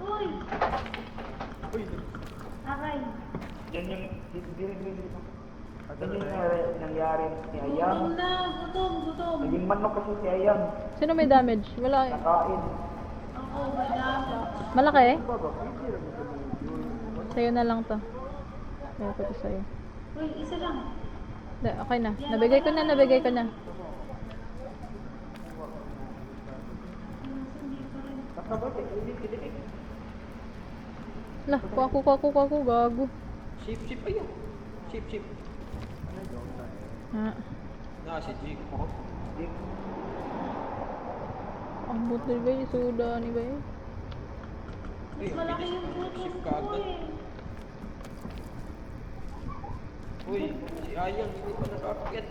Uy! Aray. Yan yung, dili, dili, dili. Yan yung nangyari ni Ayang. Gutom na, gutom, gutom. Naging manok kasi si Ayang. Sino may damage? Wala eh. Nakain. Ako, madami. Malaki eh? Sa'yo na lang to. Ayaw ko to sa'yo. Uy, isa lang. Okay na. Nabigay ko na, nabigay ko na. Lah, kuha ko, kuha ko, kuha ko, gago. Ship, ship ayo. Ship, ship. Ha. Na si Jake. Ang buti ba yung suda ni ba eh? Mas malaki yung gutom Ship ko kaagad. eh. Uy, si Ayang hindi pa nakaakyat.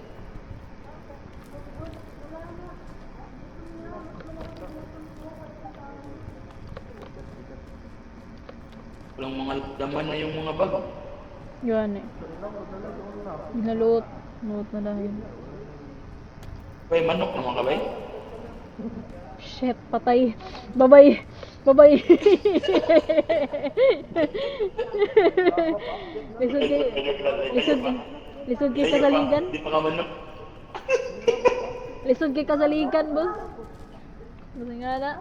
Walang mga laman na yung mga bag. Yun eh. Ginaluot. Luot na dahil. Bay, manok naman ka, bay? Shit, patay. Babay. Babay. Lisod kay lisod lisod kay kasaligan. Di pa ka manok. Lisod kay kasaligan, boss. Basta nga na.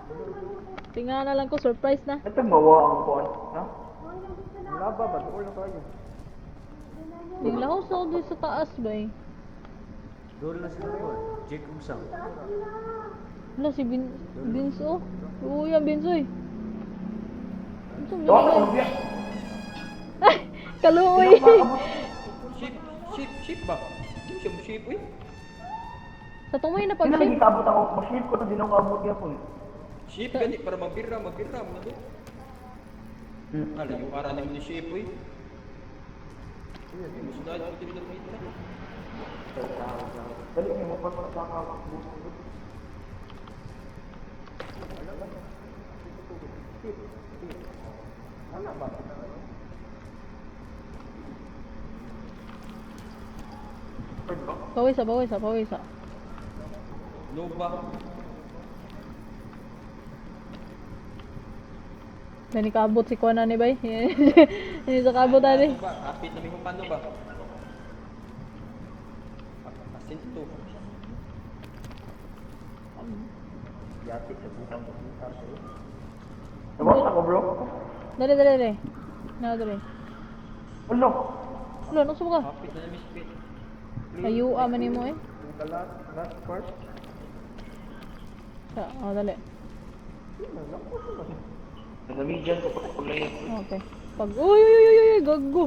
Tinga na lang ko surprise na. Ito mawa ang kuwan, ha? Laba ba? Doon na tayo. Tinglaw sa doon sa taas ba eh. Doon na sila ko. Jake Umsang. Wala si Binso. Oo, yan Binso eh. Binso, Doon Binso. ako, biya. Kaluoy. Ship, ship, ship ba? Di siya mo ship, uy. Sa tumoy na Hindi na pag-ship. nagkabot ako. Mag-ship ko to, di na ako abot yapon. Ship gani para mabira, mabira mo na do. Ala, yung ara naman ni ship, uy. Mas dahil ko tinignan mo ito. Dali, may mapapasaka. Pawis sa, pawis sa, pawis sa. Loba. Dani kaabot si Kuana ni bay. Hindi sa kaabot ani. Ano ba? Kapit na may paano ba? Asin to. Nabasa ko, bro. Dali, dali, dali. Na, dali. Ulo. Wala, nung ka? Kapit na namin spit. Ayu, ah, man mo eh. The last, last part. Sa, oh, dali. Nagamigyan ko pa paglayap. Okay. Pag, uy, uy, uy, uy, uy, gago.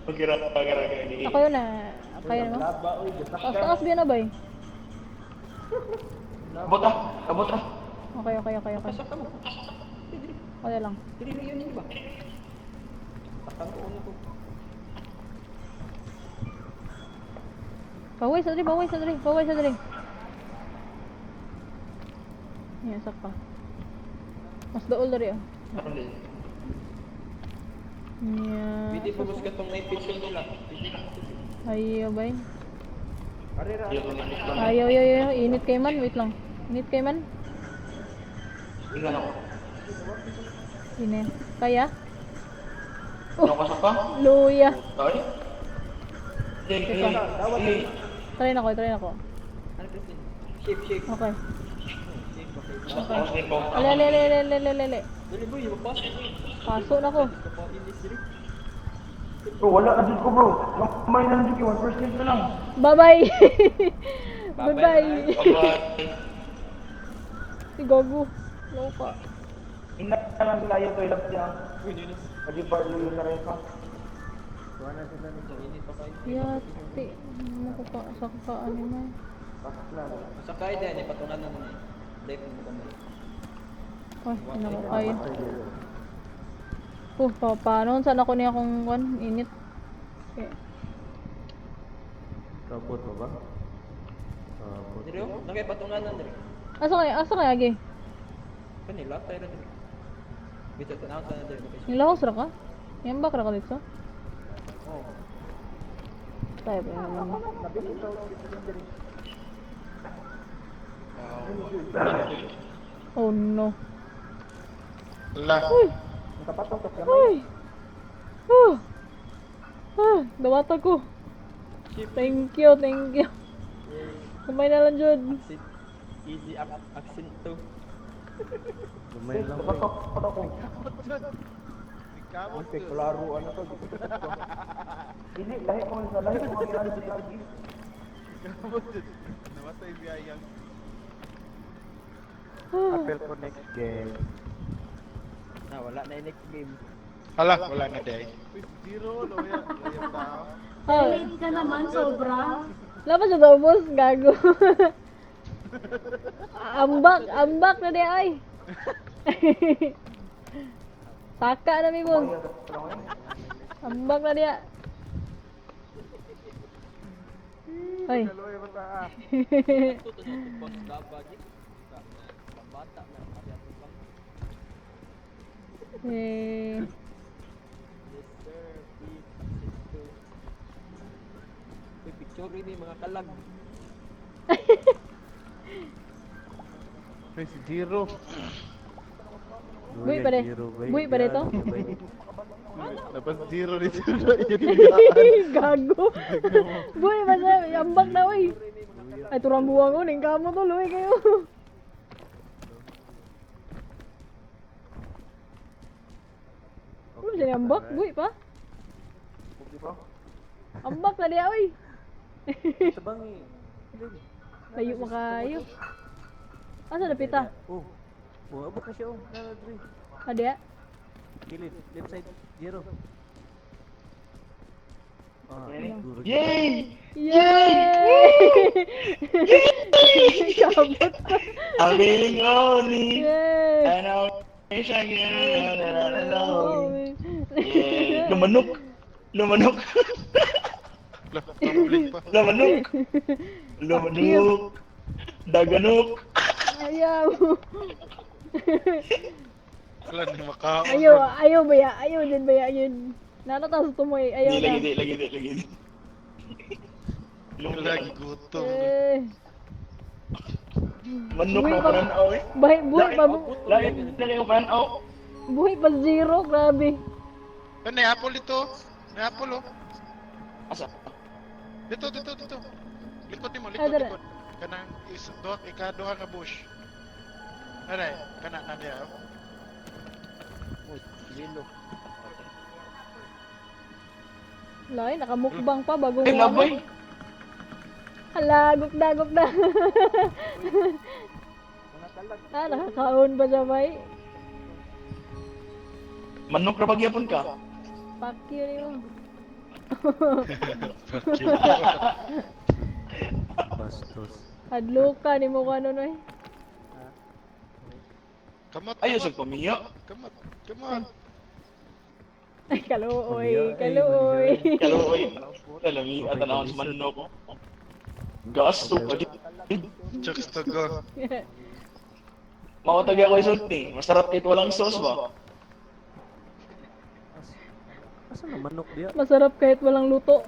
Pagira, pagira, Ako yun na. Kaya na mo? Laba, uy. Gasak Taas, ka. taas, biya na bay. Abot ah, abot ah. Okay. Pasok ka mo. Okay lang. Dili yun yun ba? Takang ko ano ko. Paway sa dali, paway sa dali, paway sa dali. Yan, sakpa. Mas dool dali oh. Yeah. Pwede pa mas katong naipit nila. Pwede pa. Ayaw bay. Ayaw, ayaw, ayaw. Init kay man. Wait lang. Init kay man. Ingan ako. Init. Kaya? Ano ka sa pa? Luya. Tay? Hey, hey, hey. Try na ko, try na ko. Ano Christine? Shape, shape. Okay. Shape, okay. Ako sa ikaw. Ale, ale, ale, ale, ale, ale, ale. Dali boy, mapasok boy. Paso na ko. Kapainis dili. Bro, wala na dyan ko, bro. Kamay na lang dyan, 1% na lang. Bye-bye. Goodbye. Bye-bye. Si Gogo. Loka. Ina na lang sila yung toilet niya. Uy, ninis. Pag-ibarlo yun na rin ka. Kuha na sila nito. Init pa kayo. Yati. Ano ko pa sa kaan mo. Masakay din, ipatungan na nun eh. Dahil mo kami. Ay, hindi na ko kaya. Oh, pa paano? Saan ako niya kung kwan? Init. Okay. Kabot mo ba? Kabot. Dire oh, nakaipatungan na dire. Asa kaya? Asa kaya, Agi? Kanila tayo na dire. Bito tanaw ta na dire. Nilahos ra ka? Yan ba ka dito? Oh. Tayo pa naman. Oh no. Ala. Uy! Uy! Oh! Ah, dawata ko. Thank you, thank you. Kumay na lang, Jud. Accent. Easy accent to. Gamay lang ko. Kamot Kay klaro ano to. Kamot jud. Namatay biyayang. Ah, Apel ko next game. Na wala na yung next game. Hala, wala na day. Uy, zero, loya. Loya tao. Ah, Late ka naman, sobra. Lapas sa ubos, gago. Ambak, ambak na di ay. Taka na mi boss. Ambak na diya. Ay. Loya ba ta? Ato to na tubang dabag. Bata na abi ato bang. Eh, Yes sir, please accent to. Uy, picture ni mga kalag. Uy, si Zero. Buhi pa de. Buhi pa de to? Dapat zero ni Zero. Yung Gago. Buhi ba siya? Ambak na oy. Ay turang buwang ko ning kamo to luwi kayo. Ano siya ambak? Buhi pa? Ambak na diya oy. Tabang eh. Layo mo kayo. Asa na pita? Oh. Oh, abot na siya oh. Nana dre. Adya? Kilid, left side, zero. Ah, guro. Yay! Yay! Kabot pa. I'm feeling lonely. Yay! And I wish I could. Oh, Yeah. Lumanok. Lumanok. Tumbling pa. Lumanok. Lumanok. Daganok. Ayaw. Wala ni makaon. Ayaw, ayaw ba ya? Ayaw din ba ya? Yun. Nanatas tumoy. Ayaw Di na. lagi, di lagi, di lagi. Lagi gutom. Eh. Manok Buhi na pa- pananaw eh. Buhi, buhi pa, Lagi, lagi ko pananaw. buhi pa zero. Grabe. Ah, may apple dito. May apple oh. Asa? Dito, dito, dito. Likod nimo, Ah, likod, dara. likod. Kanang is duha ikaduha nga bush. Aray, kana na diya. oh. Oh, lilo. Lay, nakamukbang pa bagong Eh, laboy. Hala, gupda, gupda. Ah, nakakaon ba siya, bay? Manok na pagyapon ka. Fuck you, mo. Bastos. Hadlo ka ni mo ka nun, oy. Kamot. Ayaw kamot, sa pamiya. Kamot. Kamot. Ay, kaluoy, Maniya, ay, kaluoy. Kaluoy. Alam mo, at anong sa manok ko. Gasto pa din. Chokes to go. Mawatagi ako yung sulti. Masarap kahit walang sauce ba? Asa na manok diya? Masarap kahit walang luto.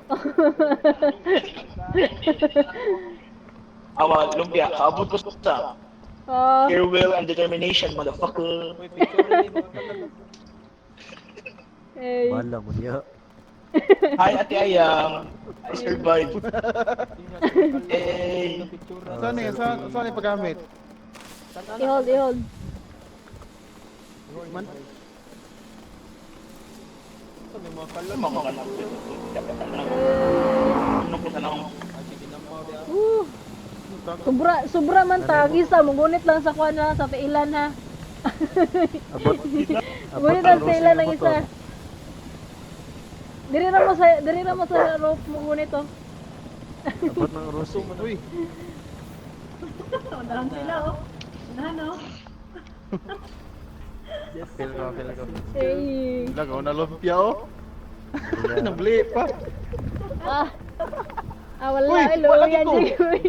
Awa, lumpia. Kaabot ko sa Ah, your will and determination, motherfucker. Uy, picture ni mga kalag. eh. Bala mo diya. Hi, Ate Ayang. I survived. Hey. Picture Saan eh? Saan, saan yung paggamit? I-hold, i-hold. Man, May mga kalag. Mga kanak. Manok ko tanong. Ah, sige na mo. Woo. Sobra, sobra man tagi sa mungunit lang sa kuan ha, sa tiilan ha. Abot. Ngunit lang sa ang ilan ang motor. isa. Diri ra mo sa rope mo gunit oh. Abot ng Rusi. Uy, Unahan sila oh. Unahan oh. Yes, Feel ko, feel ko. Hey. Lagaw na lumpia oh. Nabli pa. Ah. Ah, wala. Uy, Hello, wala yan dito. si Uy.